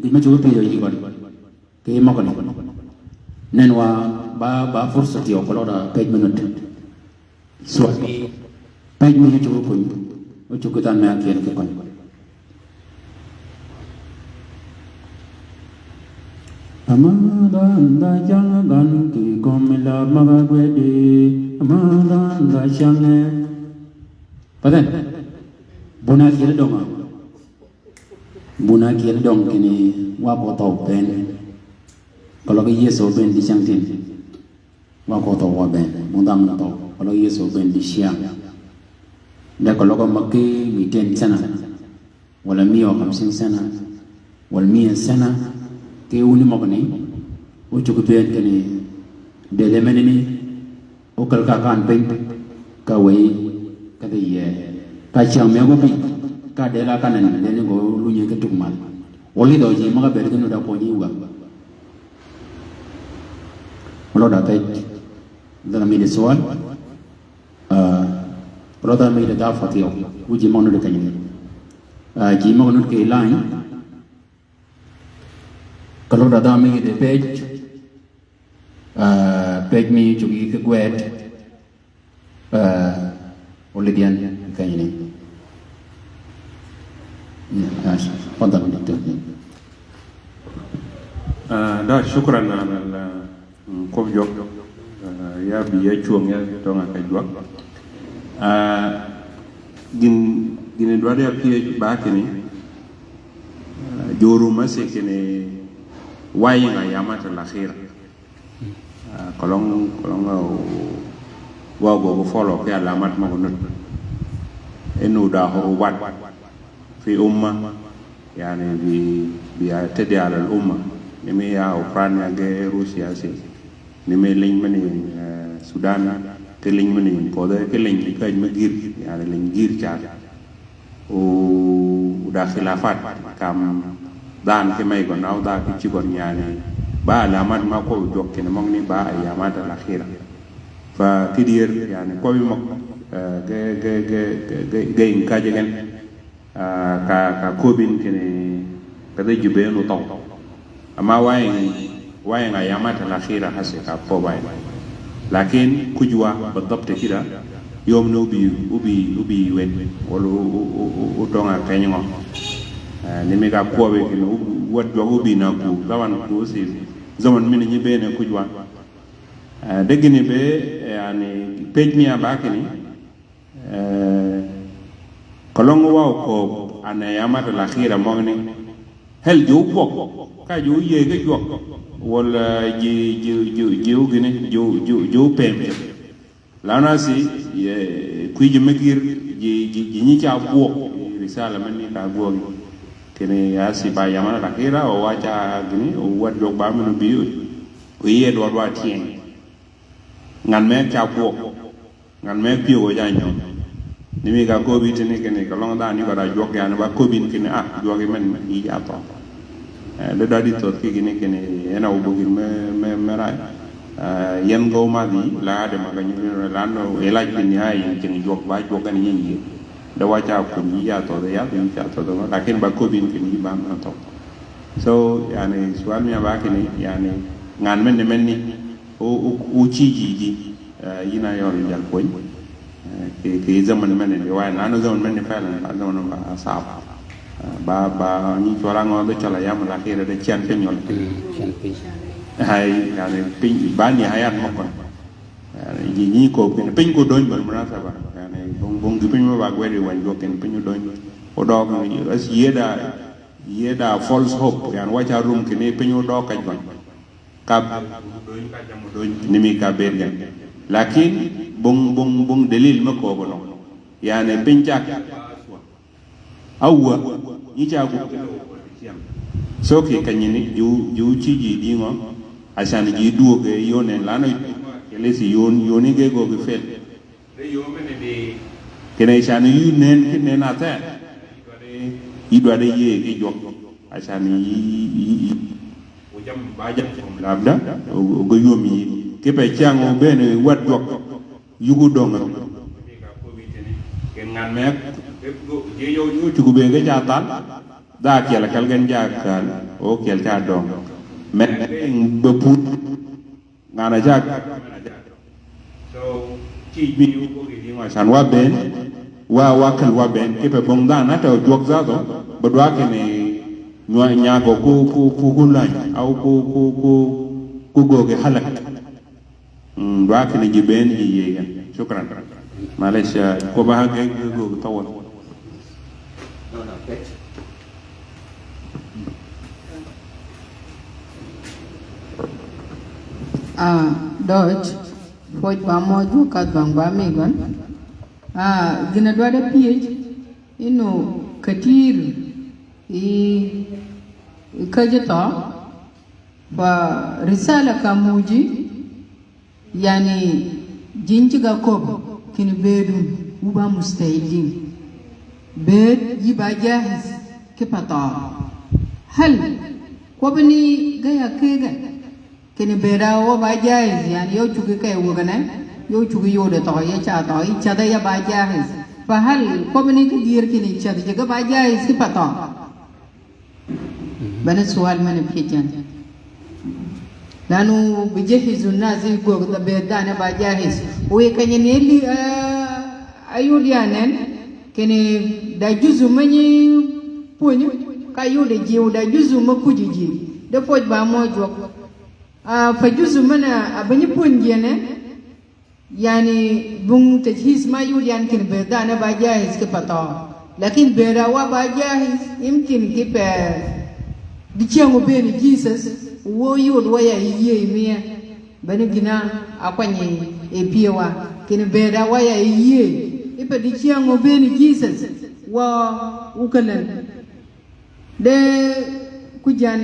gïj me cuggi pyëyø yï gøn. Kì møgani. Nen wa ba, ba fursa thyew keløg da pej minit. Swag. Pej minit cuggi kuny. O cuggi dhanhø me ákyel ki kuny. Amadh dhanhø da cäng gøn kì kömi la møg-a gwedi. Amadh dhanhø da cäng. Pathen. Bun-a ákyel døng-a. Bun-a ákyel døng kinni wa ko thøw bënn. Keløg Yëso bënn di cyängtïn. Wa ko thøw wa bënn. Bun dhanhø men-a thøw. Keløg Yëso bënn di cyäng. De keløg møg-a ki miten sena. Walà mia u khamsin sena. Walà mia sena. Ki wun møgani. O cuggi bënn kinni. Dël menani. O käl ka kan piny, ka wëy, ka dhi yie. Ka cyäng me gubï, ka dël-a ka nen, dël ni gø lunyi ki tug mal. Olidhø ji møg-a bëëd ki nud a kwønyi wa. Oløøg da pej, dhanhø mi di swal, ah, oløøg da mi di dhaaf thyew, wu ji møg-a nud keny-a. Ah, ji møg-a nud ki lany, keløg da dhanhø mi di pej, Pej mi cuggi ki gwed, eh, olidhian kenyini. Ya, fadhal, Doktor. Ah, da, shukran ala, mm, kwøb jwøk. Ah, ya bï ya cwöng ya tøng-a ka jwøk. Ah, gïn, gïn dwaddi a pyëj ba kinni, ah, jur-a masi kinni, wa ying ayamat al akhira. Ah, keløng, keløng, ah, wa gø, gø follow ki alamat møg-a nud. Innu da hurubat fi umma, yani bi, bi atadi ala al umma. Ni mi ya Ukraine ge Russia si. Ni mi liny meni, eh, Sudan, ki liny meni Kodhe, ki liny ki kaj me gïr, yani liny gïr car. O, o da khilafat, kam dhanhø ki mey gøn, o dhanhø ki cigøn, yani, ba alamat ma kwøb jwøk kinni møgani ba ayamat al akhira. Fa kidyër, yani, kwøbbi møg, eh, ge, ge, ge, ge, ge, ge ying kaj gen, ah, ka, ka köbbi yïn kinni, ka dhï jubbi en o thøw. Ama wa ying, wa ying ayamat al akhira hase ka kwøbb-a ying. Lakin kuj wa bidhabt kida, yom ni óbï, óbï, óbï wen, walà o, o, o, o, o tøng-a keny ngø. Eh, ni mi ka kwøbbi kinni, o, wäd jwøk óbï na ku, zaman ku si, zaman mini nyi bëën kuj wa. Eh, de gïni be, eh, yani, pej mi a ba kinni, Eh, keløng wa okööb, an ayamat al akhira møgani. Hel ji ókwøb, ka ji óyïëy ki jwøk. Walà ji, ji, ji, ji ógïni, ji, ji, ji ópëm. Lana si, ye, kwïj mi gïr, ji, ji, ji nyi ca bwøg, risala meni ka bwøg. Kinni ya si ba ayamat al akhira, o wa ca gïni, o wäd jwøk ba men óbï, o yïëy dwaddi wa tyëng. Ngan me ca bwøg. Ngan me pyëw ja nyø. Ni mi ka köbbi tini kinni, keløng dhanhø ni ba da jwøk yani ba köbbi yïn kinni, ah, jwøk yi men, yï ja thøø. Eh, de dwaddi thödh ki gïni kinni, en a óbï gïn me, me, me raaj. Eh, yen ge ómadh yï, la de ma ka nyi, la no, ilaj fi nihaya yïn cing jwøk ba, jwøk gen yï yï. De wa ca kum yï ja thödh, ya, yï ca thödh, lakin ba köbbi yïn kinni, yï ba men thøø. So, yani, sual mi a ba kinni, yani, ngan men ni men ni, o, o, o cïj yï ji. Eh, yïn a yøl jal pwöny. Eh, kì, kì zaman mene, bi wa nano zaman mene felen, ba zaman ba sab. Eh, ba, ba nyi cwøl-a ngø dho cwøl-a yam la kire de cen piny yøl. Mm, cen piny. Hay, yani, piny, ba ni hayat mø køn. Yani, nyi, nyi ko piny, piny ko döny bil munasaba. Yani, bong, bong gi piny mø ba gwed yi wany jwøk kinni piny odöny. Odøøg, as yïëda, yïëda false hope. Yani, wa ca rum kinni piny odøøg kaj bang. Ka, ni mi ka bëëd gen. Lakin, bong, bong, bong delil me kööb nø. Yani, piny cak. Awwa, nyi ca gwøg. So ki kanyini, ju, ju cïj yï dïngø. Acan ji dwöög ge yönen, lano, kelisi yön, yöni ge gø gi fel. Kinni can yï nen, ki nen atheth. Yï dwaddi yïëy ki jwøk. Acan yï, yï, yï. O jam ba jam kom labda, o, o ge yöm yï. Kipe cyäng o bëën wäd jwøk. Yugu döng. Kì ngan me, cugu bëën ge ca thal. Dha ákyel kel gen ja kal. O kyel ca döng. Me, be put. Ngan-a jak. So, cïj mi wu ko gï dïngø can wa bëën, wa, wa käl wa bëën, kipe bong dhanhø na te jwøk dhadhø, be dwa kinni nywag, nyagø ku, ku, ku, ku läny, aw ku, ku, ku, ku göögi halak. Mm, dwa kinni ji bëën ji yïëy gen. Shukran. Malesh, ah, ko ba ha ge, ge, ge, tawal. Ah, Døøj, pwøj ba mø jwøk ka dhwang ba mi gøn. Ah, gïn-a dwaddi pyëj, innu katir, i, i käjji thøø, ba risala ka muuji, Yani, jin ci ga köbb, kinni bëëdun, wu ba musta'idin. Bëëd yï ba jahiz, kipe thøø. Hal, kwøbbani ge ya këgg, kinni bëëd-a wa ba jahiz, yani, ya ócuggi key wöggi ne, ya ócuggi yode thøø, ya ca thøø, yï cedhe ya ba jahiz. Fa hal, kwøbbani ki dyër kinni cedh ji ge ba jahiz, kipe thøø. Bene sual men-a pyëj yan. Lanu bi jehizu nas yi gwøg da bëëd dhanhø ba jahiz. Wiy keny-a ni li, ah, ayud ya nen, kinni da juzu me nyi pwönyi, ka yud a ji, da juzu me kuji ji. De pwöj ba mø jwøk. Ah, pa juzu men-a, a ba nyi pwönyi ji nen, Yani, bung tejhiz ma yud yan kinni bëëd dhanhø ba jahiz ki pathø. Lakin bëëd a wa ba jahiz, yimkin ki pe dicyäng obëëni Jesus, wø yud wa ya yïëy mie. Bene gïn-a ákwany yi pyëwa. Kinni bëëd a wa ya yïëy. Yi pe dicyäng obëëni Jesus, wa wukelën. De kujan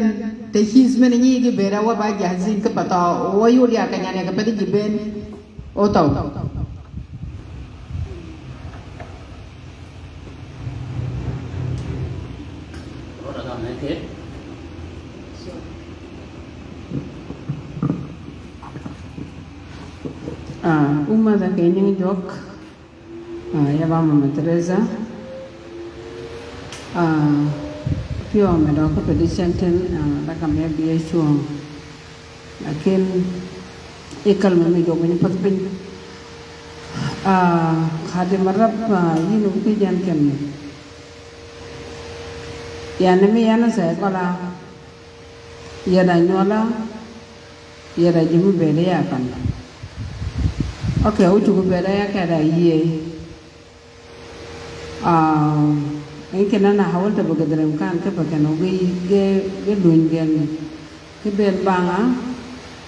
tejhiz men-a nyi ki bëëd a wa ba jahizin ki pathø, wa yud ya keny-a ni ki pathi ji bënn o thøw. Ah, umma da keny-a nyi jwøk. Ah, ya ba Mama Teresa. Ah, pyëwa me døøg ki pe di cen tin, ah, da ka me bi ya cwöng. Lakin, yi kalma mi jwøk nyi path piny. Ah, Khadi Marab, ah, yïn wu ki jan ken. Yani mi yan a se gøla. Yada nywøla. Yada ji mi bëëd ya kan. Okay, o cuggi bëëd ya keda yïëy. Ah, en kinni na hawal te bi gidrem kan ki pe ken o gi ge, ge luny gen. Ki bëëd bang-a,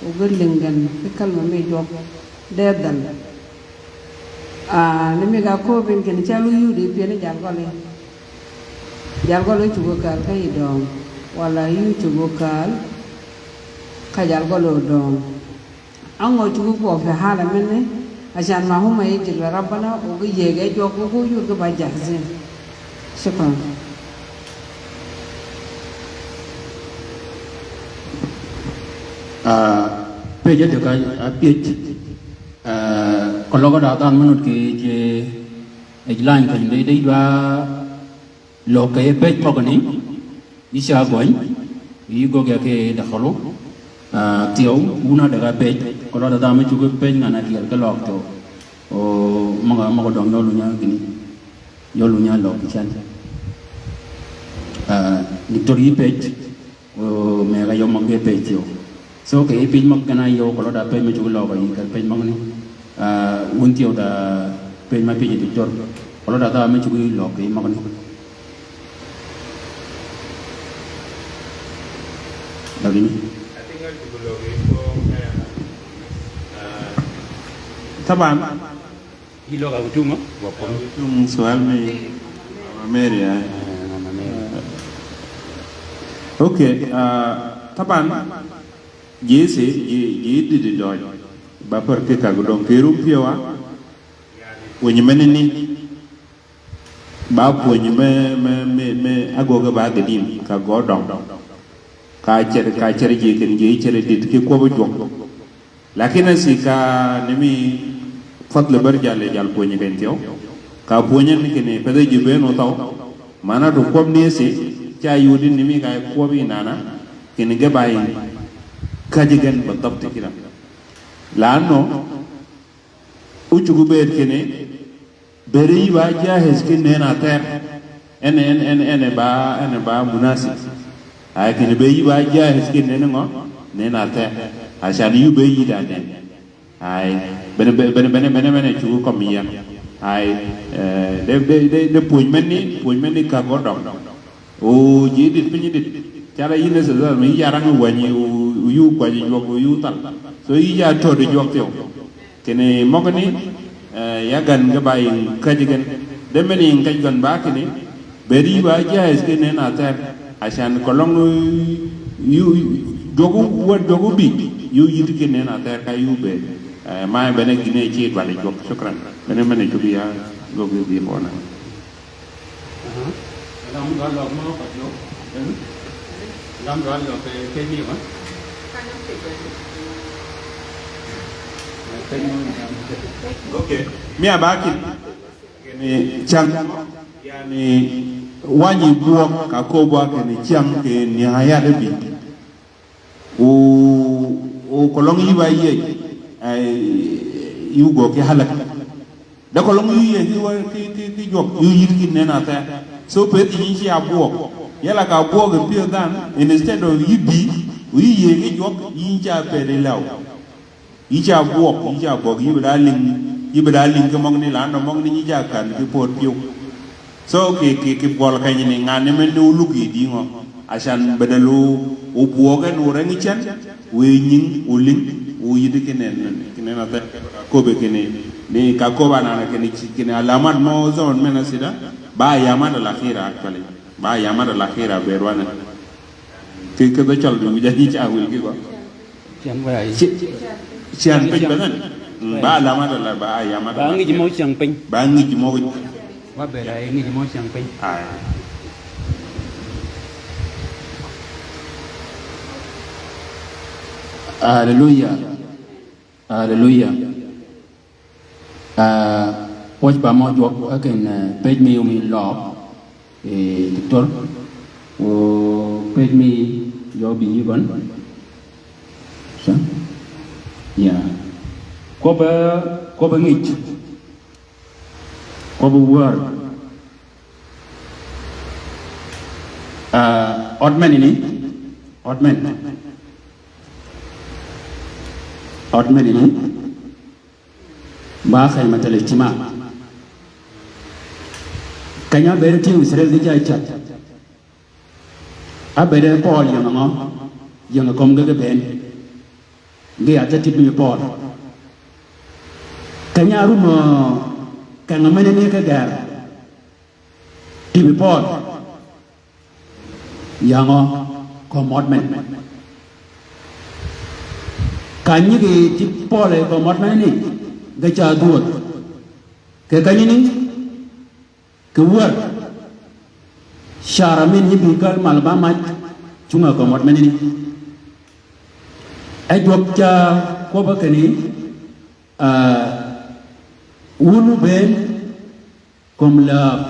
o gi lïng gen, ki kalma mi jwøk. De dhal. Ah, ni mi ga kööb en kinni cal wu yudi pyëni jal gøli. Jal gøli cuggi kääl ka yi döng. Wala yi cuggi kääl ka jal gøli odöng. Á ngø cuggi kwøb fi hala menni, ashan ma huma yajid li Rabbana, o gi yëgge jwøk, o gi yud gi ba jahzin. Shukran. Ah, pëj a dëgg a, a pëj. Ah, keløg da dhanhø men-a ki je, ej lany keny de, de dwa løg kì pëj møgani, yï ca gøny, yï göggi ya ki dakhlu, ah, thyew, wun a dëgg a pëj, keløg da dhanhø men cuggi pëj ngan a tyel ki løg thyew. O, møg-a, møg-a døng yøl wun ya gïni, yøl wun ya løg kì cen. Ah, Diktor yï pëj, o, mëgg-a yø møg-a pëj thyew. So kì yij pïj møg gen a yøw keløg da pëj me cuggi løg yï kì pëj møgani. Ah, wun thyew da pëj ma pëj Diktor. Keløg da dhanhø me cuggi løg yï møgani. Dagini. Taban. Yï løg a wi tum, ah? Wa kum. Wi tum sual mi Mama Mary, ah. Ah, Mama Mary. Ah. Okay, ah, taban, ji se, ji, ji dïdï døøj. Ba pär ki kag døng ki rum pyëwa. Pwönyi men ni. Ba pwönyi me, me, me, me agöggi ba gïdïm, ka gø døng. Ka cer, ka cer ji ken ji cer dït ki kwøb jwøk. Lakin a si ka ni mi fadhl bär jal, jal pwönyi keny thyew. Ka pwönyi ni kinni pedhi ji bënn o thøw. Mana to kwøb ni si, ca yudi ni mi ka kwøb yi nana, kinni ge ba yi käjji gen ba dhøb ti kidan. La'annu, o cuggi bëëd kinni, bëëd yï ba jahiz ki nënn athær. En, en, en, en ba, en ba munasib. Ay kinni bëëd yï ba jahiz ki nënn ngø? Nënn athær. Ashan yï bëëd yï da nënn. Ay, bene, bene, bene, bene, bene cuggi kømmi yien. Ay, eh, de, de, de, de pwönyi men ni, pwönyi men ni ka gø døng. O ji dït piny dït. Cala yïn e sasa mi yï ya rang wänyi, o, o yï kwäjji jwøk, o yï thal. So yï ya töddi jwøk thyew. Kinni møgani, eh, ya gän ge ba yïn käjji gen. De men yïn käjji gen ba kinni, bëëd yï ba jahiz ki nënn athär. Ashan keløng, eh, yï, yï, jwøk wän jwøk bï, yï yïddi ki nënn athär ka yï bëëd. Eh, ma bene gïn e ci dwaddi jwøk. Shukran. Bene men e cuggi ya, gøggi bi pona. Aha. Lam dwa løg mø kod yo. Lam dwa løg ke, ke mi wa. Okay. Mi a ba kïn. Kinni cyäng. Yani, wänyi bwøg ka köbba kinni cyäng kì nihayat bï. O, O koløng yï ba yiëy, eh, yï gø ki halak. De koløng yï yiëy ki wa, ki, ki, ki jwøk, yï yït ki nen athɛ. So pëthi nyi ca bwøg. Yala ka bwøg e pyëdh dhanhø, instead of yï bï, o yï yiëy ki jwøk, yï ca pëthi lääw. Yï ca bwøg, yï ca bwøg, yï bï da lïng, yï bï da lïng ki møgani, lani møgani nyi ca kän ki pöd pyëw. So ki, ki, ki bwøl kenyani, ngan ni men ni oluk yi dïngø. Acan bedel o, o bwøg en o reng cen, wiy nying, o lïng, o yïddi kinen, kinen athɛ, köbbi kini, ni ka köbbi anana kini ci, kini alamat mø zaman men asida, ba ayamat al-akhira actually. Ba ayamat al-akhira bër wan. Ki, ki dhø cøl bi wïj a nyi ca wïl ki gø. Cyäng ba ya. Ci-, cyäng piny ba dhan. Mm, ba alamat ala, ba ayamat ala. Ba ngïj mø cyäng piny. Ba ngïj mø. Ba bër a ngïj mø cyäng piny. Ay. Haleluya. Haleluya. Ah, pwøj pa mø jwøk, eh, ken, eh, pëj mi yø mi løg, eh, doctor. O pëj mi yø bï yï gøn. Sa? Ya. Kwøbb-a, kwøbb-a ngïj. Kwøbb-a wär. Ah, ød men ni. Ød men. Ød men ni. Ba khaymatal ijtima. Keny-a ábëëd tyëng Israel di ca cath. Ábëëd Pøøl ying ngø, ying kömi ge ki bënn. Ge yath tïp mi Pøøl. Keny-a árum keng menani ki gër. Tïp Pøøl. Yangø, kömi ød men. Ka nyi ki tïp Pøøl kömi ød menani, ge ca dhwödh. Kì kenyani, kì wär. Cara men nyi bï käl mal ba mac, cunga kömi ød menani. E jwøk ca kwøbb-a kinni, ah, wun wubëën, kömi lääb,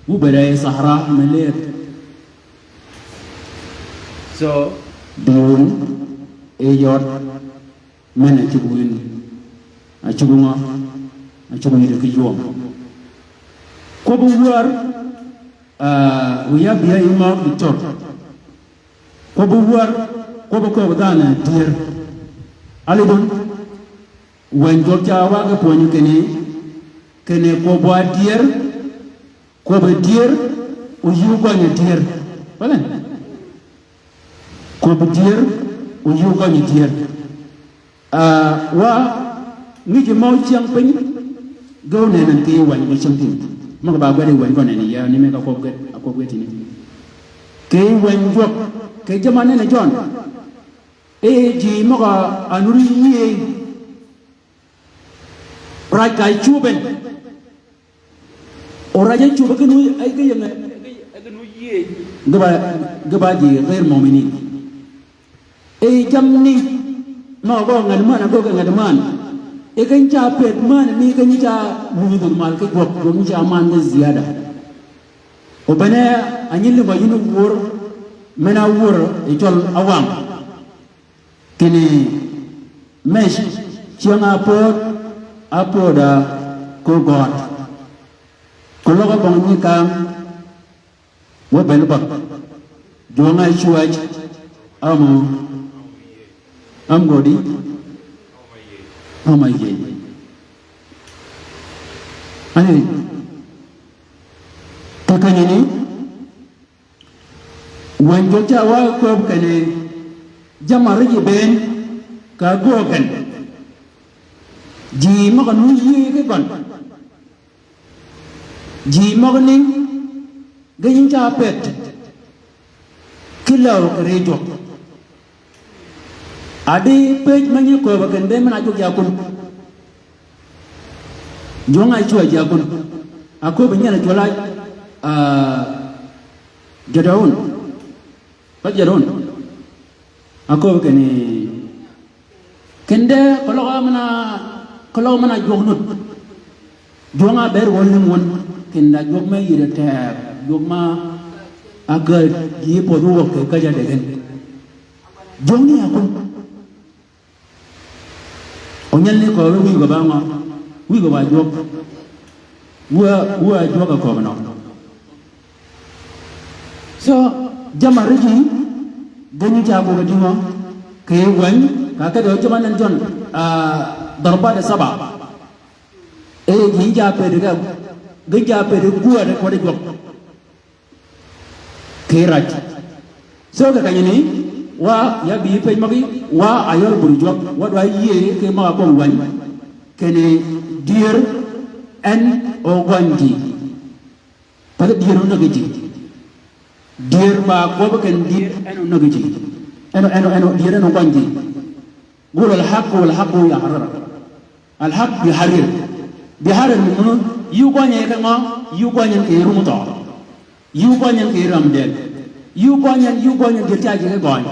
wubëëd yi sahara me lëëth. So, bï wun, e yød, men a cuggi wun, a cuggi ngø, a cuggi yïddi ki jwøm. Kwøbbi wär, ah, wiy ábï yi møg dictor. Kwøbbi wär, kwøbbi köbbi dhanhø dyër. Alidun, wänyi jwøk ca wa ge pwönyi kinni, kinni kwøbbi wa dyër, kwøbbi dyër, o yï gønyi dyër. Palen. Kwøbbi dyër, o yï gønyi dyër. Ah, wa, ngïj mø cyäng piny, ge onenen ki wänyi gø cyäng tin. Møg-a ba gwed yi wänyi gø neni ya, ni me ka kwøb ge, a kwøb ge tini. Ki wänyi jwøk, ki jaman neni Jøn. E ji møg-a anuri yie. Raj ka cuben. O raj e cube ki nu, e ki yenge, e ki nu yie. Ge ba, ge ba ji ghair mu'minin. E jammani, mø gø ngat man, a gø ge ngat man. E ken ca pëd man, mi ken ca wudhur mal ki gwøb, gwøb ca man ge ziyada. O bene, a nyi lima yïn wur, men a wur, e cøl a wang. Kinni mec cyäng-a ápöd, ápöd-a kö gøt. Keløg ábøng nyi kam, wø bël bøg. Jwøng-a ácwäj, ámø, ámø gødi, ámø yiej. Ani, kì kenyani, Wänyi jwøk ca wa kööb kenni, jammì árij bënn, ka ágwøøg gen. Ji møg-a nu yïëy ki gøn. Ji møgani, ge nyi ca pëd. Ki läw kì ri jwøk. Adi pëj me nyi kööbø ken be men-a jwøk ya kun. Jwøng-a ácwäj ya kun. Akööb nyen-a cwøl-a, ah, Jadon. Ba Jadon. Akööb kinni, kinde keløg men-a, keløg men-a jwøk nud. Jwøng-a ábër wøl ni wøn. Kinde jwøk me yïddi teg. Jwøk ma ágäd ji pödhi wäg kì käjj-a degen. Jwøng ni ya kun. Onyal ni kööbe wïy gø ba ngø? Wïy gø ba jwøk. Wïy, wïy a jwøk a kööbe nø. So, jammì árij ji, gïn ca gwøg dïngø? Kì wänyi, ka kedø jammì nen jøn, ah, darbat saba. E, gïn ca pëddi ka, gïn ca pëddi gwøg de kwøddi jwøk. Kì raj. So kì kanyani, wa ya bï pej møgí, wa a yøl bur jwøk, wa dwa yïëy kì møg-a kwøb wänyi. Kinni dyër en ogøny ji. Path dyër onäg ji. Dyër ba kwøb kinni dyër en onäg ji. En o, en o, en o, dyër en ogøny ji. Gul al-haq wal-haq yahrir. Al-haq bihirrik. Bihirrik ni mønø, yï ogønye kì ngø, yï ogønye kì rum thøø. Yï ogønye kì ram dël. Yï ogønye, yï ogønye gïr ca ji ki gøny.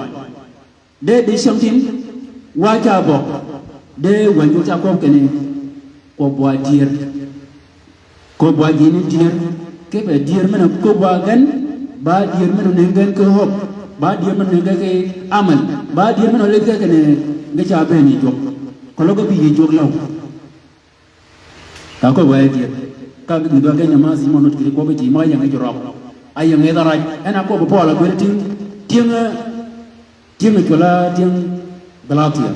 De, de cyängtïn, wa ca bøg. De wänyi ca kwøb kinni, kwøb wa dyër. Köbb wa ji ni dyër, kipe dyër men-a köbb wa gen, ba dyër men-a oneng gen ki hob, ba dyër men-a oneng gen ki amal, ba dyër men-a olidh gen kinni ge ca bëën yi jwøk. Keløg ge bï yi jwøk läw. Ka köbb wa yi dyër. Ka gïdhi dwa gen nyamath yi mø nud kì kwøbbi ji mø áying yi jorøg. Áying yi dharac. En a köbb Pøøl a gwed tyëng, tyëng, eh, Tyëng cwøl-a tyëng Galatia.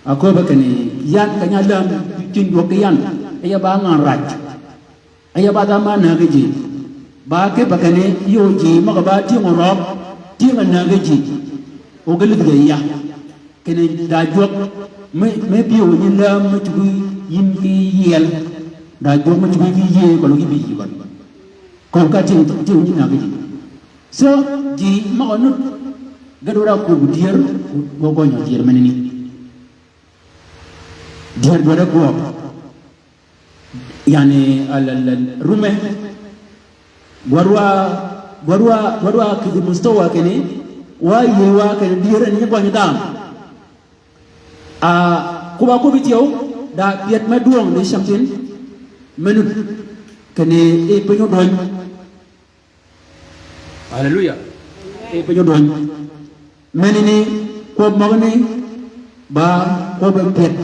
Aköbbe kinni yan keny-a läm cwiny jwøk ki yan. Áye ba ngan rac. Áye ba dha ma nägi ji. Ba kipe kinni yöö ji møg-a ba tyëng orøøg, tyëng a nägi ji. O ge lidh ge ya. Kinni da jwøk me, me pyëw nyi läm me cuggi yïn ki yiel. Da jwøk me cuggi ki yïëy keløg yï bï yï bad. Köbbi ka tyëng, tyëng nyi nägi ji. So, ji møg-a nud, ge dwaddi a kwöbbi dyër, gø gønyø dyër menani. Dyër dwaddi a gwøb. Yani, al, al, al, rume. Gwadwa, gwadwa, gwadwa kidhi mustawa kinni, wa yïëy wa kinni dyër en nyi gøny dhanhø. A, kwøbb-a kwøbbi tyeu, da pyed me dwøng di cyängtïn, me nud, kinni e piny odøny. Haleluya. E piny odøny. Menani kwøb møgani ba kwøbbi pyed.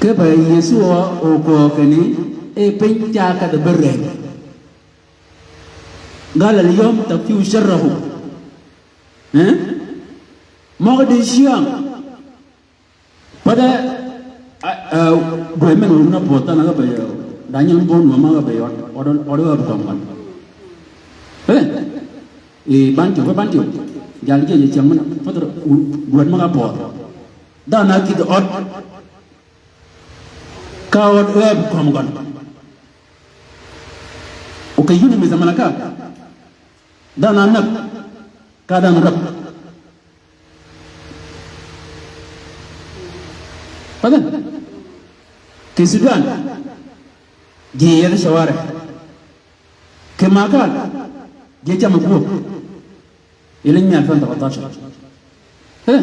Kipe Yesu oköög kinni e piny ca kedhi be reng. Gal al-yawm takfihi sharruhu. Eh? Møg-a di cyäng. Path, a, a, gwed men-a wun a pödh dhanhø ka be, Daniel Mbon wa ma ka be ød, ød, ød, ød, ød, ød, ød. Eh? E, ban tyeu, ban tyeu. Jal ji, ji cyäng men-a, path, gwed møg-a pödh. Dhanhø kïdhi ød. Ka ød, ød, kømmi gøn. Okay, yïn mi zamanaka. Dhanhø näg. Ka dhanhø räb. Path. Kì Sudan, ji yethi shawari. Kì Makal, ji cam gwöb. Yeleny mia alfin thalatashar. Eh,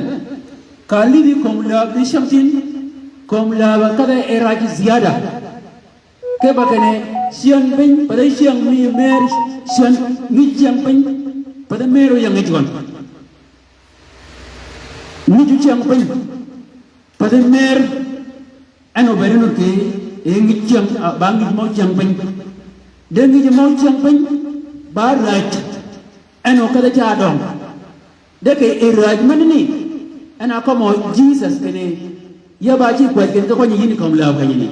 ka lidhi kömi läb di cyängtïn, kömi läb kedhe e raj ziyada. Kipe kinni cyäng piny, path cyäng mi mer, cyäng, ngïj cyäng piny, path mer oyang ngïj gøn. Ngïj cyäng piny. Path mer, en obed en kì, e ngïj cyäng, a, ba ngïj mø cyäng piny. De ngïj mø cyäng piny, ba räj, en okedhe ca døng. De kì e räj menani, en a kømmi Jisøs kinni, ya ba ci kwäj kinni, ka kønyi yïn kömi läb kenyani.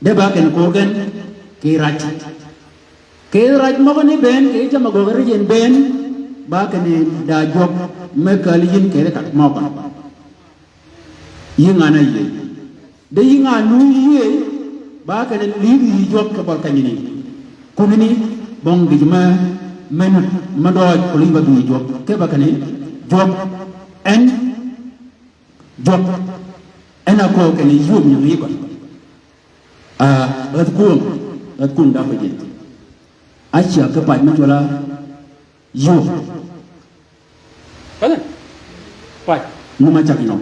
De ba kinni kor gen, kì raj. Kì raj møgani bënn, kì jammì gøggi rij en bënn, ba kinni da jwøk me källi yïn kì ri kat møgø. Yï ngan-a yïëy. De yï ngan-a yïëy, ba kinni lidhi yï jwøk kì bøl kenyani. Kunani, bong gïj me, me nud, me døøj, kelli ba bï yï jwøk. Kipe kinni, jwøk, en, jwøk, en a köög kinni yï wøb nyingi yï gøn. A, räth kwöng, räth kwöng da pe jin. Ácyäg ki pac me cwøl-a yöö. Path. Pac. Num-a cag num.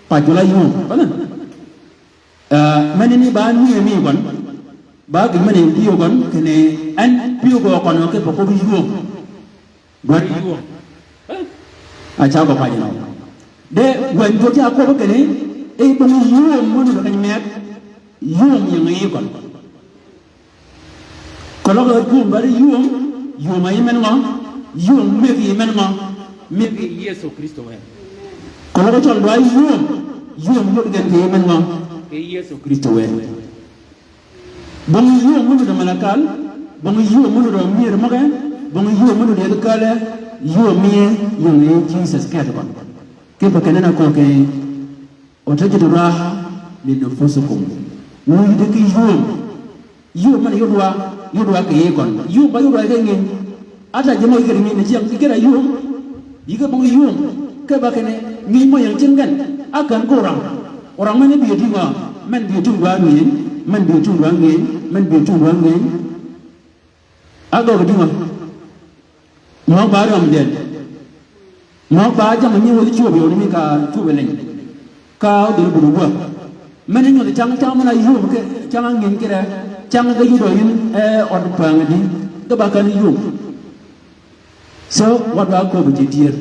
Pac cwøl-a yöö. Path. A, menani ba nwiye mi gøn. Ba gïn menani pyëw gøn, kinni en pyëw gø køn kipe kwøbbi yöö. Dwaddi yöö. A cag gø pac num. De wänyi jwøk ca kwøbbi kinni, e bong yum mø nuti keny meg, yum yi ngi yi køn. Keløg yum bari yum, yum a yi men ngø, yum megi yi men ngø, megi yi Yëso Krïstø wë. Keløg cøl dwa yum, yum yod gen kì yi men ngø, kì yi Yëso Krïstø wë. Bong yum mø nuti Malakal, bong yum mø nuti myër møge, bong yum mø nuti yedhi källi, yum mi yi ying yi Jisøs Krïstø køn. Kipe kinni na köög kinni, wa tajidu raha li nufusikum. Wuydi ki yum. Yum men yudwa, yudwa kì yi køn. Yum ba yudwa kì ngïny. Ata ji mø yïgër ngïny ni cyäng, yïgër a yum. Yïgër bong yum. Kipe kinni, ngïny mø ying cing gen. Ákän ki orang. Orang men bï tïng wa, men bï tïng wa ngïny, men bï tïng wa ngïny, men bï tïng wa ngïny. Ágöggi dïngø? Møg ba rømmi dhen. Møg ba jammì nyi wäthi cwöbbi yøn mi ka cwöbbi leny. Ka ódhil bur wä. Men nyodhi cang, cang men-a yum ki, cang a ngïny ki re, cang ge yudø yïn, e, ød päng di, ge ba kän yum. So, wa dwa köbbi ji dyër.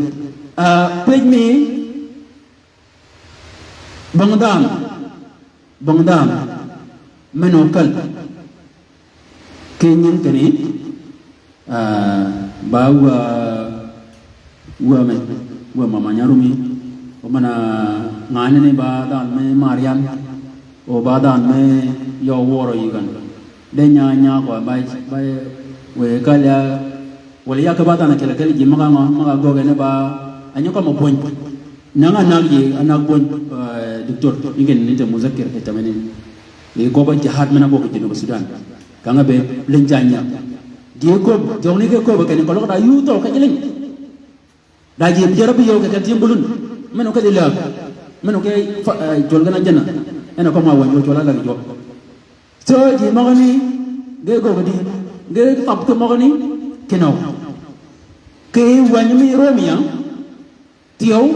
Ah, pëj mi, Bong dhanhø, bong dhanhø, men-a ókäl ki nying kinni, ah, ba wä, wä men, wä mama nyarumi, o men-a ngani ni ba dhanhø me Marian, o ba dhanhø me yø wøro yï gøn. De nya, nya kwa ba, ba, wë källi ya, wala ya kì ba dhanhø ákyel ákyel ji møg-a ngø, møg-a göggi ni ba, a nyi kømmi pwöny. Nang-a nag ji, a nag pwöny, eh, diktor, yïn kinni te muzakir, e tamani. E köbbi jihad men-a gwøg Junub Sudan. Kang-a be, leny ca nyi. Ji köbbi, jøgni ki köbbi kinni keløg da yuu thøø ki ji leny. Da ji bi jara bi yøw kì kal tyëng bulun. Men-a ókedhi läg. Men-a ókedhi fa-, eh, cwøl gen ajena. En a kømmi wänyi cwøl a läg jwøk. So ji møgani, ge göggi di, ge thøb ki møgani, kinøw. Kì wänyi mi Romia, thyew,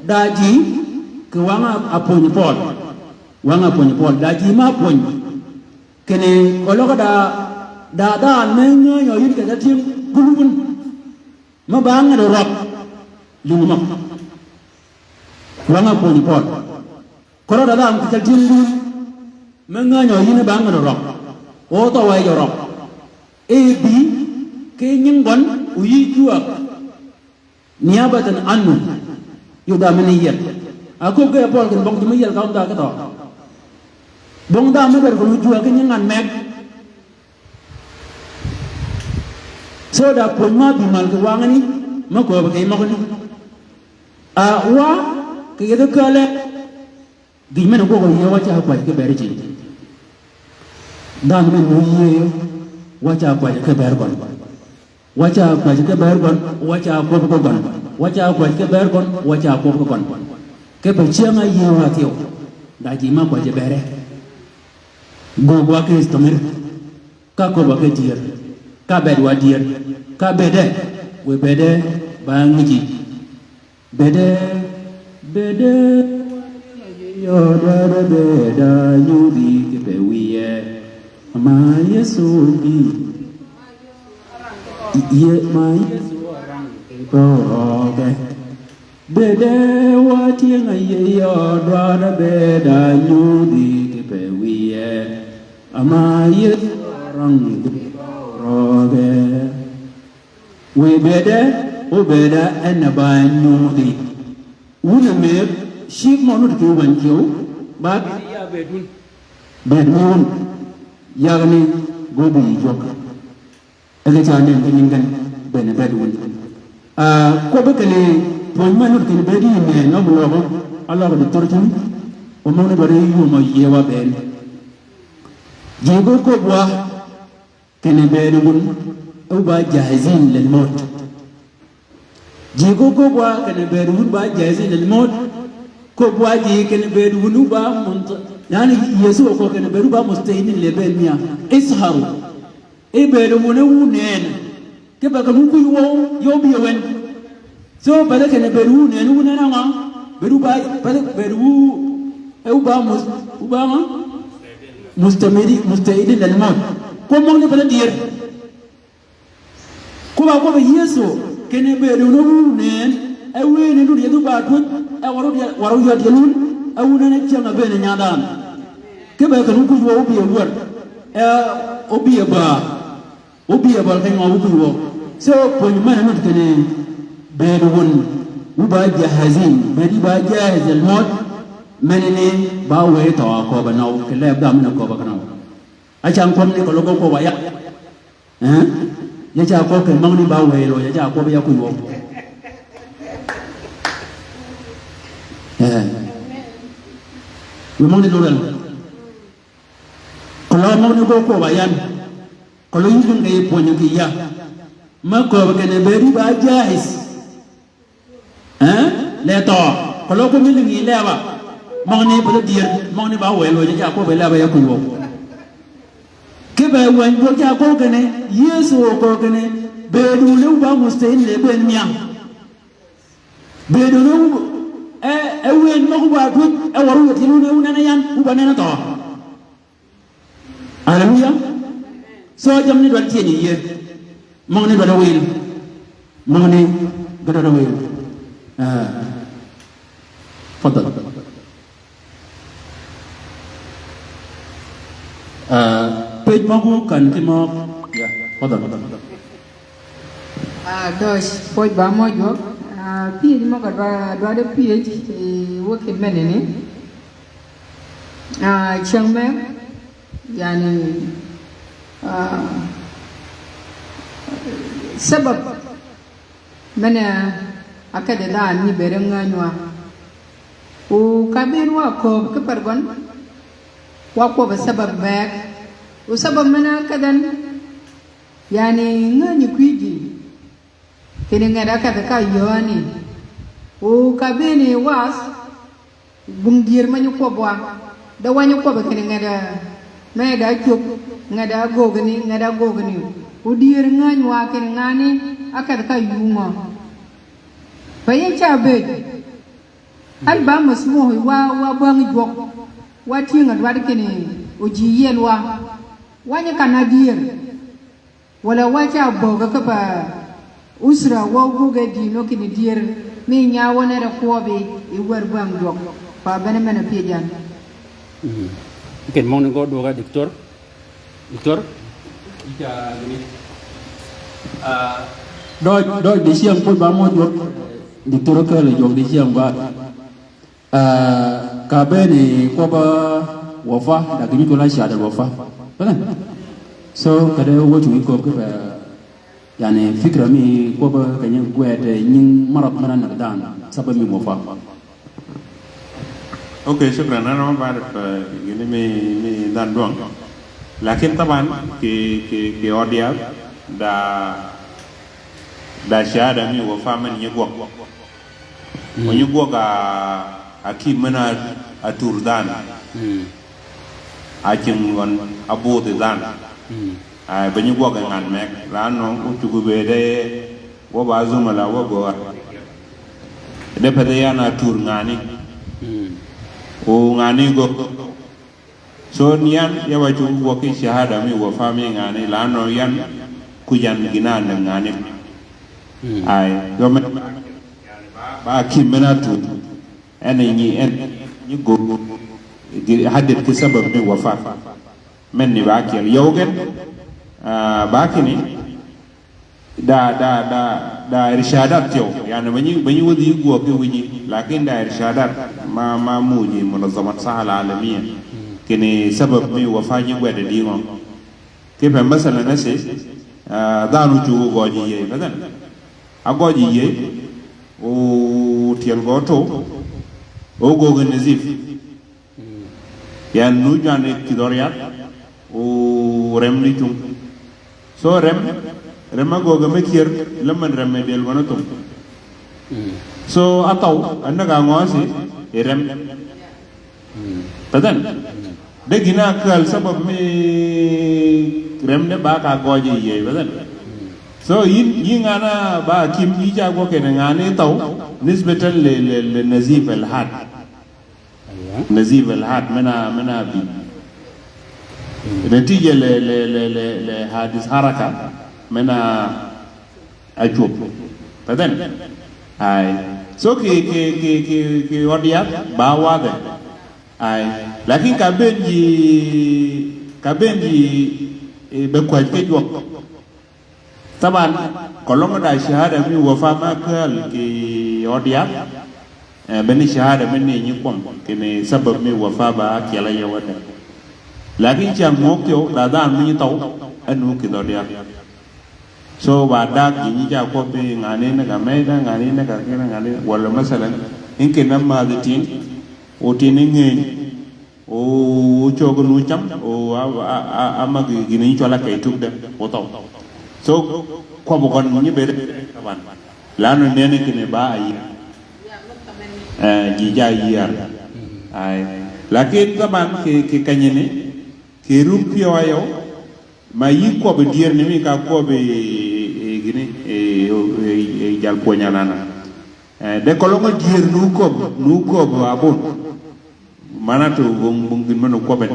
da ji, kì wang-a pwönyi Pøøl. Wang-a pwönyi Pøøl, da ji ma pwönyi. Kinni, keløg da, da, da, me ngänyi yïn kì kal tyëng bulun. Me ba ngäd orøg, lïngi møg. Wang-a pwönyi Pøøl. Keløg da dhanhø kì kal tyëng bulun. Me ngänyi yïn ba ngäd orøg. O thøø wa yij orøg. E bï, ki nying gøn, o yï jwäg. Niyabatan anhu. Yodha men yiel. A köbbi ge Pøøl kinni bong ji me yiel ka óm dha ki thøø. Bong dha me ber kinni o jwäg ki nying ngan meg. So da pwöny ma bï mal kì wangani, me kööb kì møgani. A wa, kì yethi källi, gïj men-a gwøg yie wa ca kwäjji ki ber ji. Dhanhø men-a yie, wa ca kwäjji ki ber gøn. Wa ca kwäjji ki ber gøn, wa ca kwøb ki gøn. Wa ca kwäjji ki ber gøn, wa ca kwøb ki gøn. Kipe cyäng-a yie wa thyew. Da ji ma kwäjji bere. Gwøg wa ki istamir. Ka köbba ki dyër, ka bed wa dyër, ka bede, wiy bede, ba ngiji. Bede, bede, yø dwaddi beda nyudhi kipe wiye. Ma Yëso bï, ye, ma Yëso arang kipe orøge. Bede wa tyëng-a yï yø dwaddi beda nyudhi kipe wiye. Ama Yëso arang kipe orøge. Wiy bede, o beda en a ba nyudhi. Wun a mëgg, cïg mø nud kì wänyi cwøw, ba bedi ya bed wun. Bed mi wun, yagani, go bï jwøk. E ge ca nen ki nying gen, bene bed wun. Ah, kwøbbi kinni, pwöny me nud kinni bedi yi men, nöbbi løgø, aløgø di thurtun, o møgni bari yum-a yie wa ben. Ji go köbbi wa, kinni bedi wun, u ba jahizin lil mot. Ji go köbbi wa, kinni bedi wun ba jahizin lil mot. Köbbi wa ji kinni bedi wun u ba munt-, yani Yëso ko kinni bedi u ba musta'idin lil bed miya. Isharu. E bedi wun e wu nen. Kipe ka ngu kuy wow, yow bi wen. So, bede kinni bedi wu nen, wu nen a ngø? Bedi wu ba, bede, bedi wu, e wu ba mus-, wu ba ngø? Mustamidi, musta'idin lil mot. Ko møgni bede dyër. Ko ba ko be Yëso, kinni bedi wu nen, E wëën ni nud yethi ba twöj, e waru yad, waru yad yelun, e wun en e cyäng a bëën nya dhanhø. Kipe kenni wukwïj wø óbï e wär, e óbï e bäär, óbï e bäär keny ma wukwïj wø. So, pwönyi men-a nud kinni, bëëd wun, wu ba jahizin, bëëd yi ba jahiz el mot, men-a ni ba wëy thøø a kööb a nøw, kì leeb dha men-a kööb a kì nøw. A cang kwøb ni kolo gø kwøb a ya. Eh? Ya ca kwøb kì møgani ba wëy lo, ya ca kwøb ya kwïj wø. Eh. Wi møgani lo rel. Kolo møgani gø kwøb a yan. Kolo yïn kì pwönyi kì ya. Ma kööb kinni bëëd yi ba jahiz. Eh? Lethøø, kolo ko mi lïngi leba. Møgani ba dyer, møgani ba wëy lo, ya ca kwøb leba ya kwïj wø. Kipe wänyi dwøg ca köög kinni, Yëso köög kinni, bëëd wun e wu ba mustahil le bëën mya. Bëëd wun e wu, e, e wëën møg-a ba twöj, e waru yad yelun e wu nen-a yan, wu ba nen-a thøø. Aleluya. So, jammì ni dwaddi tyëni yïëy. Møgani dwaddi wïl. Møgani ge dwaddi wïl. Ah. Faddal. Ah, page møg-a kän ki møg. Ya, faddal. Ah, døj, pwøj ba mø jwøk. Ah, pyëj møg-a dwa-, dwaddi pyëj, e, wø kì menani. Ah, cyäng me, yani, ah, sabab men-a ákedhi dhanhø ni bëëd ngänywa. O ka bëën wa kööb ki per gøn, wa kwøb sabab bëëg. O sabab men-a ákedhi en, yani, ngänyi kwïji. Kinni nget-a ákedhi ka yööni. O ka bëëni wath, bung dyër me nyi kwøb wa. De wa nyi kwøb kinni nget-a, me da cwöb, nget-a ágöögani, nget-a ágöögani. O dyër ngäny wa kinni ngani, ákedhi ka yuu ngø. Pe yïn ca bëëd. Al ba møs mø wa, wa bäng jwøk. Wa tyëng-a dwaddi kinni, o ji yiel wa. Wa nyi kan-a dyër. Walà wa ca böggi ki pa usra wa guggi dïn o kinni dyër mi nya wøn e re kwøbbi yi wër bwäng jwøk. Pa bene men-a pyëj yan. Mhm. Kinni møgani gø dwøg-a diktor. Diktor? Ah, døj, døj dicyäng pwöj ba mø jwøk. Diktor ákääl jwøk dicyäng ba. Ah, ka bëëni kwøbb wafa, da gïn cwøl-a shahada wafa. Bene? So, kade wø cungi kööb kipe, yani, fikra mi kwøbb keny-a gwed nying marad men-a näg dhanhø, sabab mi wafa. Okay, shukran. An ma ba arif, eh, gïni mi, mi dhanhø dwøng. Lakin taban, ki, ki, ki odiya, da, da shahada mi wafa men nyi gwøg. Mm. Onyi gwøg a, a kï men-a, a tur dhanhø. Mm. A cing gøn a budhi dhanhø. Mm. A, be nyi gwøg ngan meg, lano, o cuggi bëëde, wø ba zumala, wø gø. De pede yan a tur ngani. Mm. O ngani gø. So ni yan, ya ba cuggi gwøg ki shahada mi wafa mi ngani, lano yan, kujan gïn-a ngani. Mm. Ay, yo me, ba kï men-a tur. En nyi, en nyi gø, gi haddid ki sabab mi wafa. Men ni ba kyel. Yow gen, ah, ba kini, Da, da, da, da irshadat tyew. Yani, ba nyi, ba nyi wudhi gwøg ki wïji. Lakin da irshadat ma, ma muji munazzamat saha al-alamiya. Kinni sabab mi wafa nyi gwed dïngø. Kipe masalan nasi, ah, dhanhø cuggi gøji yïëy, masalan. A gøji yïëy, o tyel gø to, o gøgi nazif. Mm. Yan nu jwani kïdhø riat, o rem ni cung. So rem, rem a gøge me cyër, lemen rem e del gøn othum. Mm. So a thøw, a näg-a ngø si, i rem. Mm. Pathan? Mm. De gïn-a kääl sabab mi rem de ba ka gøji yïëy, pathan? Mm. So yïn, yïn ngan-a ba kïm yï ca gwøg kinni ngani thøw, nisbatan li, li, li nazif al-had. Aywa. Nazif al-had, men-a, men-a bï. Mm. Natija le, le, le, le, le hadith haraka, men-a cwöb. Pathan? Ay. So kì, kì, kì, kì, kì ød yath ba wadhe. Ai. Lakin ka bënn ji, ka bënn ji, eh, be kwäj ki jwøk. Taban, keløng da shahada mi wafa ma kääl kì ød yath. Eh, bene shahada mi ni nyi kwøm, kinni sabab mi wafa ba ákyel-a yie wadda. Lakin cyäng møg thyew, da dhanhø mi nyi thøw, en wun kïdhi ød yath. So, ba dag ji nyi ca kwøbbi ngani ne ka meyda, ngani ne ka kine, ngani, walà masalan, in kinni mädhi tin, o tin ngeny, o cöggi nu cam, o a, a, a, a magi gïn nyi cwøl-a key tugde, o thøw. So, kwøbbi gøn nyi bëëde, taban. Lanu neni kinni ba a yïar. Eh, ji ja yïar. Ai. Lakin taban kì, kì kenyini, kì rum pyëw áyøw, ma yï kwøbbi dyër ni mi ka kwøbbi, eh, eh, gïni, eh, eh, eh, jal pwöny anana. Eh, de keløng dyër nu kwøb, nu kwøb abun. Mana to bung, bung gïn men okwøbbi.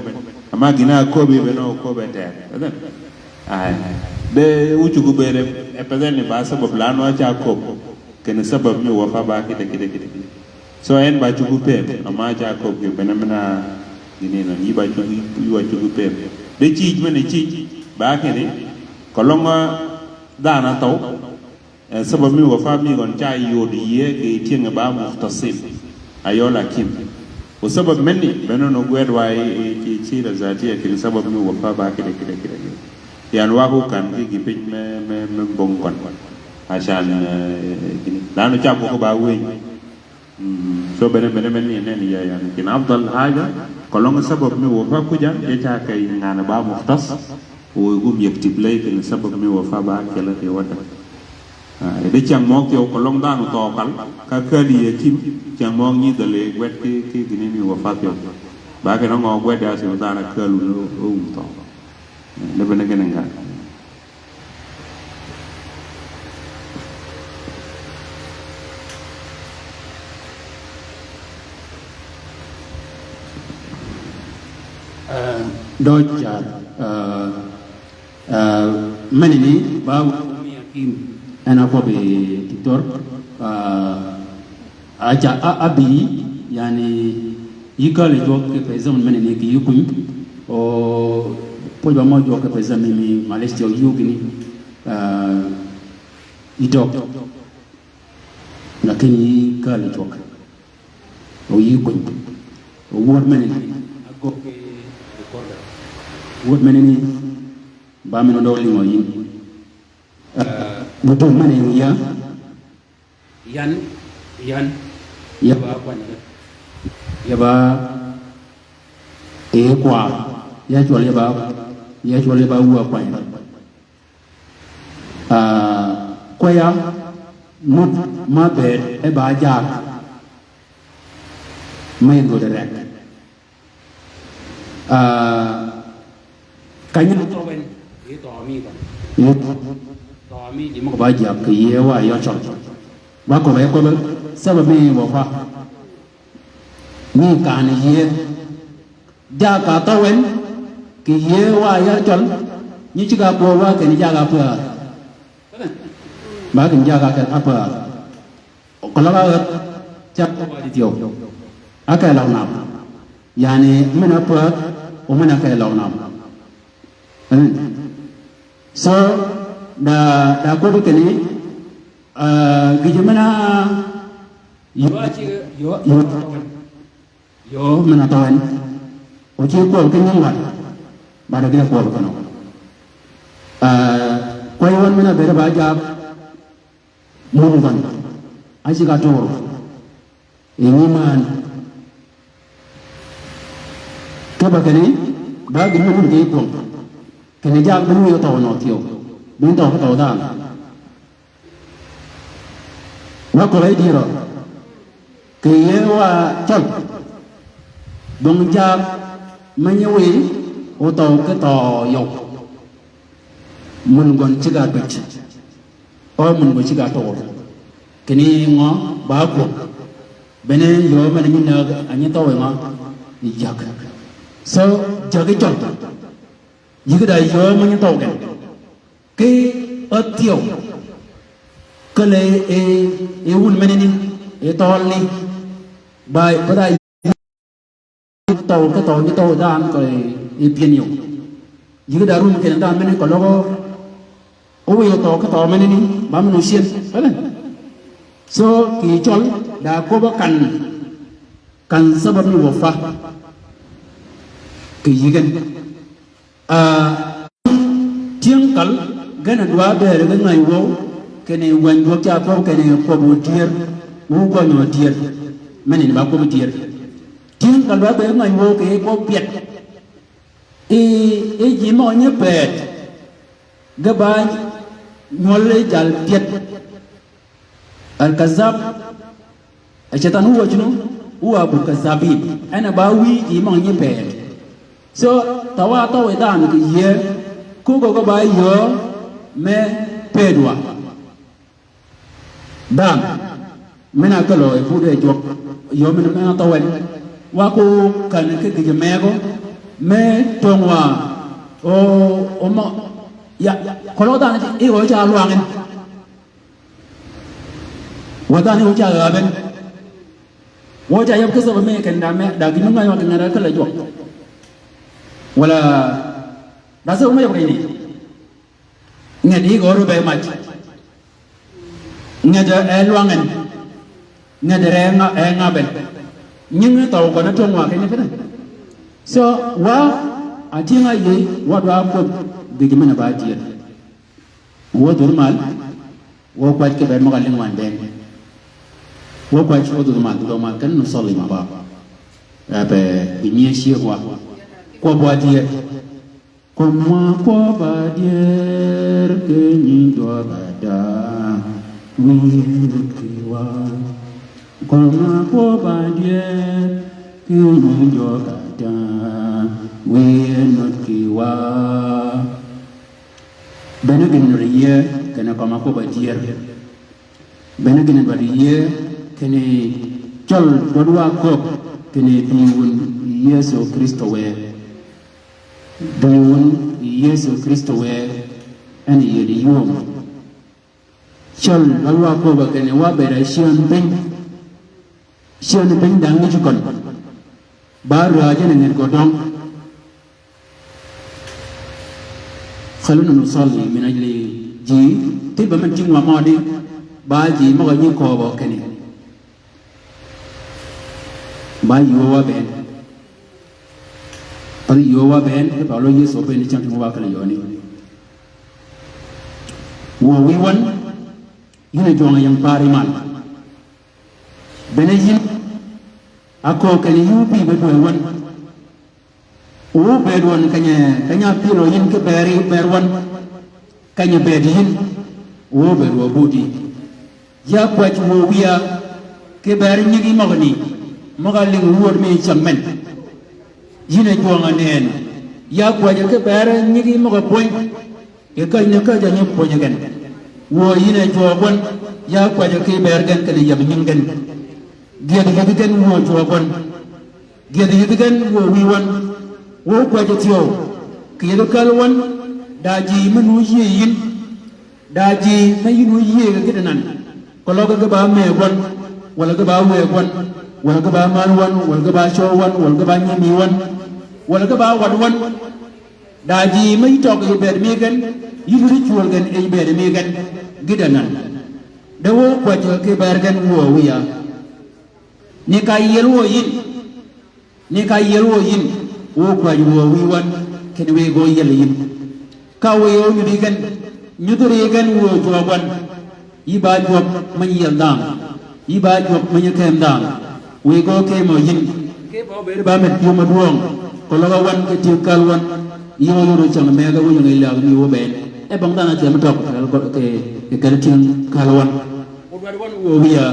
Ama gïn-a áköbbi bene okwøbbi teg. Eden. Ai. De wucuggi bëëde, e pëdheni ba sabab lanu áca köbbi. Kinni sabab mi wafa ba kïdhi, kïdhi, kïdhi, kïdhi. So en ba cuggi pëëm, ama ca köbbi bene men-a gïn nino, yï ba cuggi, yï ba cuggi pëëm. De cïj men-a cïj, ba kinni, keløng dhanhø áthøw, eh, sabab mi wafa mi gøn ca yod yie kì tyëng-a ba mukhtasin. Ayøl akïm. O sabab men-a, bene nogwed wa yi, yi, yi sira zatiya kinni sabab mi wafa ba kïdhi, kïdhi, kïdhi, kïdhi. Yan wa ko kan ki gï piny me, me, me bong gøn. Ashan, eh, gïni. Lanu ca ko ba wëny. Mm, so bene, bene, bene, ni, ni, ya, ya, lakin afdal haja, keløng sabab mi wafa kujan, ya ca key ngan-a ba mukhtas, o gum yektib ley kinni sabab mi wafa ba ákyel-a kì wadda. Ah, de cyäng møg thyew keløng dhanhø thøw kal, ka kääl yi akïm, cyäng møg nyi dhal-a gwed ki, ki gïni mi wafa thyew. Ba kinni ngø gwed ya thyew dhanhø kääl wun o, o wun thøw. Eh, de bene kinni nga. Eh, døj, eh, eh, menani, ba, en a kwøbbi diktor, eh, Aca, a, abi, yani, yï kääl yi jwøk kipe zaman menani kì yï kuny, o, pwøj ba mø jwøk kipe zaman mi, mi, Malaysia yï gïni, ah, yï døg. Lakin yï kääl yi jwøk. O yï kuny. O wör menani. Wör menani. Ba men o døg lïngø yïn. Ah, bu døg menani ya. Yan, yan, ya ba kwany. Ya ba, e kwa, ya cwøl ya ba, ya cwøl ya ba wuö kwany. Ah, kwaya, mut, ma bed, e ba jak. Ma yïn go direct. Ah, kany ni thøw en, yi thøw mi ba. Yi thøw mi ji møg ba jak kì yie wa yø cøl. Ba köbbe, köbbe, sabab mi wafa. Mi kan yie. Jak ka thøw en, kì yie wa yø cøl. Nyi cigg-a kwøb wa kinni jak-a pädh. Ba kinni jak-a pädh. Keløg-a ghäth, ca kwøb-a di thyew. Áke løg nam. Yani, men-a pädh, o men-a ke løg nam. Amen. So, da, da kwøb kinni, ah, gïjø men-a, yø, yø, yø, yø men-a thøw en. O ci kwøb ki nying wan. Ba da gïn-a kwøb kinø. Ah, kwøb wøn men-a bëëde ba jak. Mun gøn. Ácigg-a tøgø. Yi nyiman. Kipe kinni, ba gïn mi mun ki kwøng. Kinni jak bi nyi thøw nø thyew. Bi thøw ki thøw dhanhø. Wa köbbe yi dïrø. Kì yie wa cøl. Bong jak me nyi wiy, o thøw ki thøw yøw. Mun gøn cigg-a dwäj. O mun gøn cigg-a tøgø. Kinni ngø ba kwøb. Bene yø men-a nyi näg, a nyi thøw yi ngø. Yi jak. So, jak yi cøl. Yïg da yöö mø nyi thøw gen. Ki áthyew. Källi e, e wun menani. yi thøøl ni, ba, ba da tøw, ki thøw, ki thøw dhanhø kì pyën yøw. Yï ki da rum kinni dhanhø meni keløg ówiy thøw ki thøw meni ni, ba men ócyël. Ëlä. So, kì cøl, da kwøbb-a kan, kan sabab ni wø pa kì yï gen. Ah, tyëng kal, gen a dwa bëëd ge ngäny wøw, kinni wänyi dwøg ca kwøb, kinni kwøb wu dyër, wu gøny dyër. Meni ni ba kwøb dyër. Tyëng kal dwa bëëd ge ngäny wøw kì kwøb pyet. I, i ji møg-a nyi pëëd, ge ba nywøl jal pyet. Al-Kazab, a Ceytan wu wø cinu, wu a bu Kazabin. En a ba wïy ji møg-a nyi pëëd. So, thaw-a thøw yi dhanhø kì yïëy, ko gø ge ba yöö me pëëd wa. Dhanhø, men a kelø yi buti jwøk, yöö men, men a thøw en. Wa ko kän ki gïjø mëgø, me töng wa, o, o mø, ya, keløg dhanhø yi gø ca lwang en. Wa dhanhø yi gø ca ghäb en. Wø ca yab ki sabab me kende me, da gïn-a ngäny wa kì ngäd a kelø jwøk. Walà, da sabab me yab kinni. Ngäd yi gø ru be mac. Ngäd e lwang en. Ngäd e nga, e ngab en. Nyingi thøw gøn a töng wa kinni kinni. So, wa, a tyëng-a yïëy, wa dwa kwøb, gïjø men a ba dyër. Wø dhud mal, wø kwäj kiber møg-a lïng wänyi bënn. Wø kwäj wø dhud mal, dhud mal, kan nusalli ma ba'd. Ebe, bi nyie cyëg wa. Kwøb wa dyër. Kömi wa kwøb a dyër, ki nying jwøk a da. Wiy nud ki wa. Kömi wa kwøb a dyër, ki nying jwøk a da. Wiy nud ki wa. Bene gïn nud yïëy, kinni kømmi a kwøb a dyër. Bene gïn nud yïëy, kinni cøl dwaddi wa köbb, kinni bï wun Yëso Krïstø wë. Bï wun Yëso Krïstø wë, en yïëy di ywööm. Cøl dwaddi wa köbb kinni wa bëëd a cyäng piny. Cyäng piny da ngïj køn. Ba raaje ni ngin gø døng. Khaluna nusalli min ajli ji, thil ba men tïng wa mødi, ba ji møg-a nyi kööbø kinni. Ba yïöwa bënn. Ba yïöwa bënn, ki pa lo Yëso bënn cang tïng wa kal yööni. Wø wiy wøn, yïn a jwøng-a ying paar yi mal. Bene yïn, a köög kinni yï óbï be dwäy wøn. O óbëëd wøn keny-a, keny-a pyëlø yïn ki bëëri bëër wøn. Keny-a bëëd yïn, o óbëëd wø buti. Ya kwäj wø wiya, ki bëër nyigi møgani, møg-a lïngi wööd mi cäng men. Yïn a jwøng-a nëën, ya kwäj ki bëër nyigi møg-a pwöny. Kì käjni käjj-a nyi pwönyi gen. Wuö yïn a jwøøg wøn, ya kwäjji ki bëër gen kinni yab nying gen. Gyëdh yïdhi gen wuö jwøøg wøn. Gyëdh yïdhi gen wuö wiy wøn. Wuö kwäjji thyew. Kì yïdhi käl wøn, da ji me nu yïëy yïn. Da ji me yïn wu yïëy ge gïti nan. Keløg ge ba mëëg wøn, walà ge ba wëëg wøn, walà ge ba männ wøn, walà ge ba cöw wøn, walà ge ba nyimi wøn, walà ge ba waddi wøn. Da ji me yï tøg yi bëëd mi gen, yïn wïdi cwöl gen yi bëëd mi gen, gïdø nan. De wø kwäjji ki bëër gen wuö wiya. Ni ka yiel wuö yïn, ni ka yiel wuö yïn, wuö kwäjji wuö wiy wøn, kinni wiy gø yiel yïn. Ka wiy o nyudhi gen, nyudhi ri gen wuö jwøøg wøn. Yï ba jwøk meny yiel dhanhø. Yï ba jwøk meny këm dhanhø. Wiy gø kemø yïn. Ki ba bëëd ba med pyëw mø dwøng. Keløg a wøn ki tyëng kal wøn. Yï o yod cäng mëgg-a wïj ngi lääg mi wø bënn. E bong dhanhø a tyem tøg kì, kì, kì tyëng kal wøn. Odwaddi wøn wuö wiya.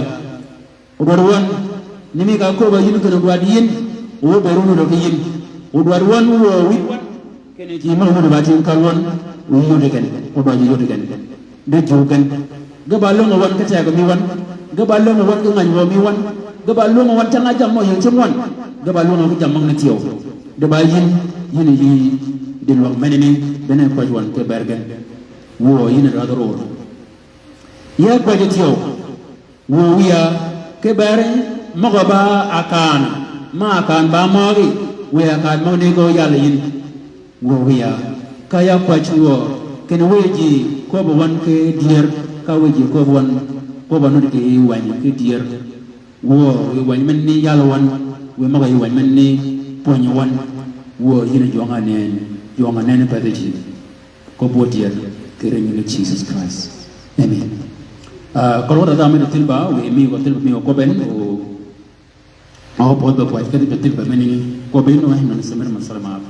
Odwaddi wøn, ni mi ka köbb-a yïn kinni odwaddi yïn, o bëëd wun odø ki yïn. Odwaddi wøn wuö wiy wøn, kinni ji mø wun ba tyëng kal wøn, o yodi gen, odwaddi yodi gen. De ju gen. Ge ba lwøng wøn ki tegø mi wøn, ge ba lwøng wøn ki ngäny wø mi wøn, ge ba lwøng wøn cang-a jammì mø ying cing wøn, ge ba lwøng ki jammì møgani thyew. De ba yïn, yïn yï di lwøng menani, bene kwäjji wøn ki bëër gen. Wuö yïn a radh ror. Ya kwäjji thyew. Wuö wiya, Ki beri møg-a ba akan, ma akan ba møgi, wiy akan møgani gø yal yin. Wuö wiya, ka ya kwäj wuö, kinni wiy ji kwøbbi wøn ki dyër, ka wiy ji kwøbbi wøn, kwøbbi wøn ki wänyi ki dyër. Wuö, wiy wänyi men ni yal wøn, wiy møg-a yi wänyi men ni pwönyi wøn. Wuö, yïn jwøng-a nen, jwøng-a nen pädhi ji. Köbb-a dyër, kì ri nying Jesus Christ. Amen. Ah, kol wa da dha men thilba, wiy mi wa thilba mi wa köbben, o, o, pod ba kwäj, kì ri thilba men ni, köbben, o, men semer masalama.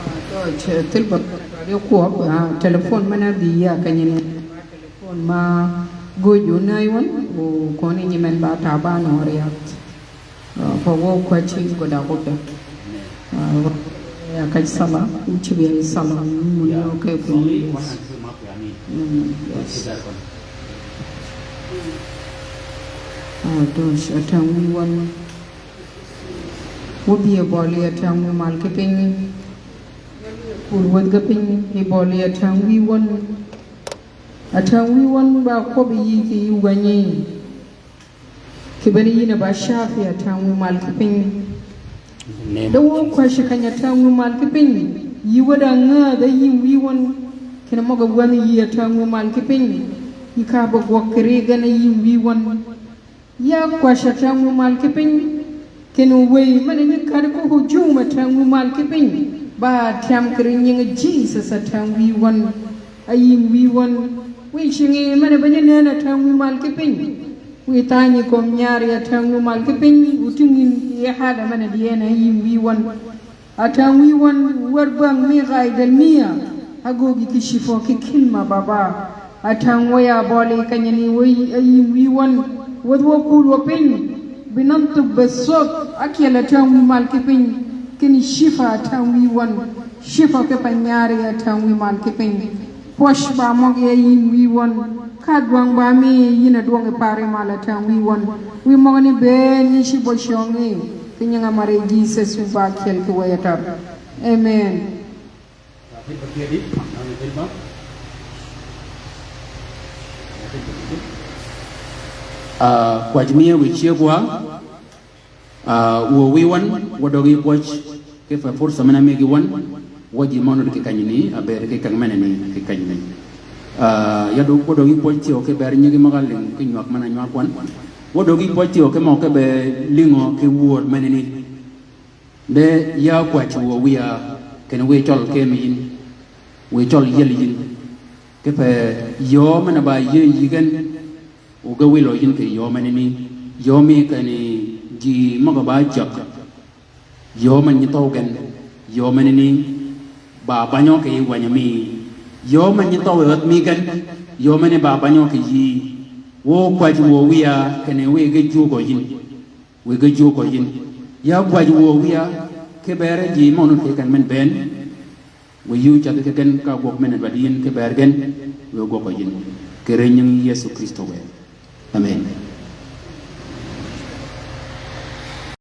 Ah, to, che, thilba, yo kwøb, ah, telephone men a bi ya ka nyine, telephone ma, gø ju na yi wøn, o, koni nyi men ba ta ba no riat. Ah, pa wø kwäjji gø da gø pe. Ah, ya kwäj sala, uchi bi ya sala, mun yo ke ku. Mm, yes. Ah, to, atang wi wøn. Wø bi e bøli atang wi mal ki piny. Kur wød ga piny, e bøli atang wi wøn. Atang wi wøn ba kwøbbi yi ki yi wänyi. Kì bene yïn a ba shafi atang wi mal ki piny. Da wø kwäjji kany atang wi mal ki piny. Yi wød a ngädh a yïng wi wøn. Kinni møg-a wänyi yi atang wi mal ki piny. Yi ka ba gwøg kì ri gen a yïng wi wøn. Ya kwäjji atang wi mal ki piny. Kinni wëy men-a nyi käddi ko hujum atang wi mal ki piny. Ba tyam kì ri nying Jesus atang wi wøn. A yïng wi wøn. Wiy cingi men-a ba nyi nen atang wi mal ki piny. Wiy thanyi kömi nyari atang wi mal ki piny, o tïng yïn yi hada men-a dyen a yïng wi wøn. Atang wi wøn, wär bang mi gaid al miya, a gøggi ki shifo ki kilma baba. Atang wiy a bøli kanyani wiy a yïng wi wøn, wädhi wø kul wø piny, bi nan tub be sot, a kyel atang wi mal ki piny, kinni shifa atang wi wøn, shifa ki pa nyari atang wi mal ki piny. Kwøj ba møg ya yïn wïwøn, ka dwøng ba mi yïn a dwøng yi pari mal a tang wïwøn. Wï møgani bënn ni ci bø cøngi, ki nyinga mari Jisøs wu ba kyel ki wëy atar. Amen. Ah, kwäj mi e wï cyëgwa. Ah, wuö wïwøn, wø døgi pwøj, ki pa pur thamina mi gi wøn, wø ji møn ki kanyni, a bër ki kang menani, ki kanyni. Ah, yadu wø døgi pwøj thyew ki bër nyigi møg-a lïng, ki nywag men-a nywag wøn. Wø døgi pwøj thyew ki møg-a ki be lïngø ki wöör menani. De ya kwäj wuö wïya, kinni wï cøl ki mi yïn, wï cøl yiel yïn. Ki pa yöö men-a ba yï yï gen, O ge wïlø yïn kì yöö menani, yöö mi kinni ji møg-a ba jøg. Yöö men nyi thøw gen, yöö menani ba banyø kì wänyi mi. Yöö men nyi thøw yi ädh mi gen, yöö menani ba banyø kì yï. Wø kwäj wuö wïya kinni wï ge jwögø yïn. Wï ge jwögø yïn. Ya kwäj wuö wïya, ki bër ji mø nud kì gen men bënn. Wï yï cath ki gen ka gwøg men-a dwaddi yïn ki bër gen, wï gwøg yïn. Kì ri nying Yëso Krïstø wë. Amen.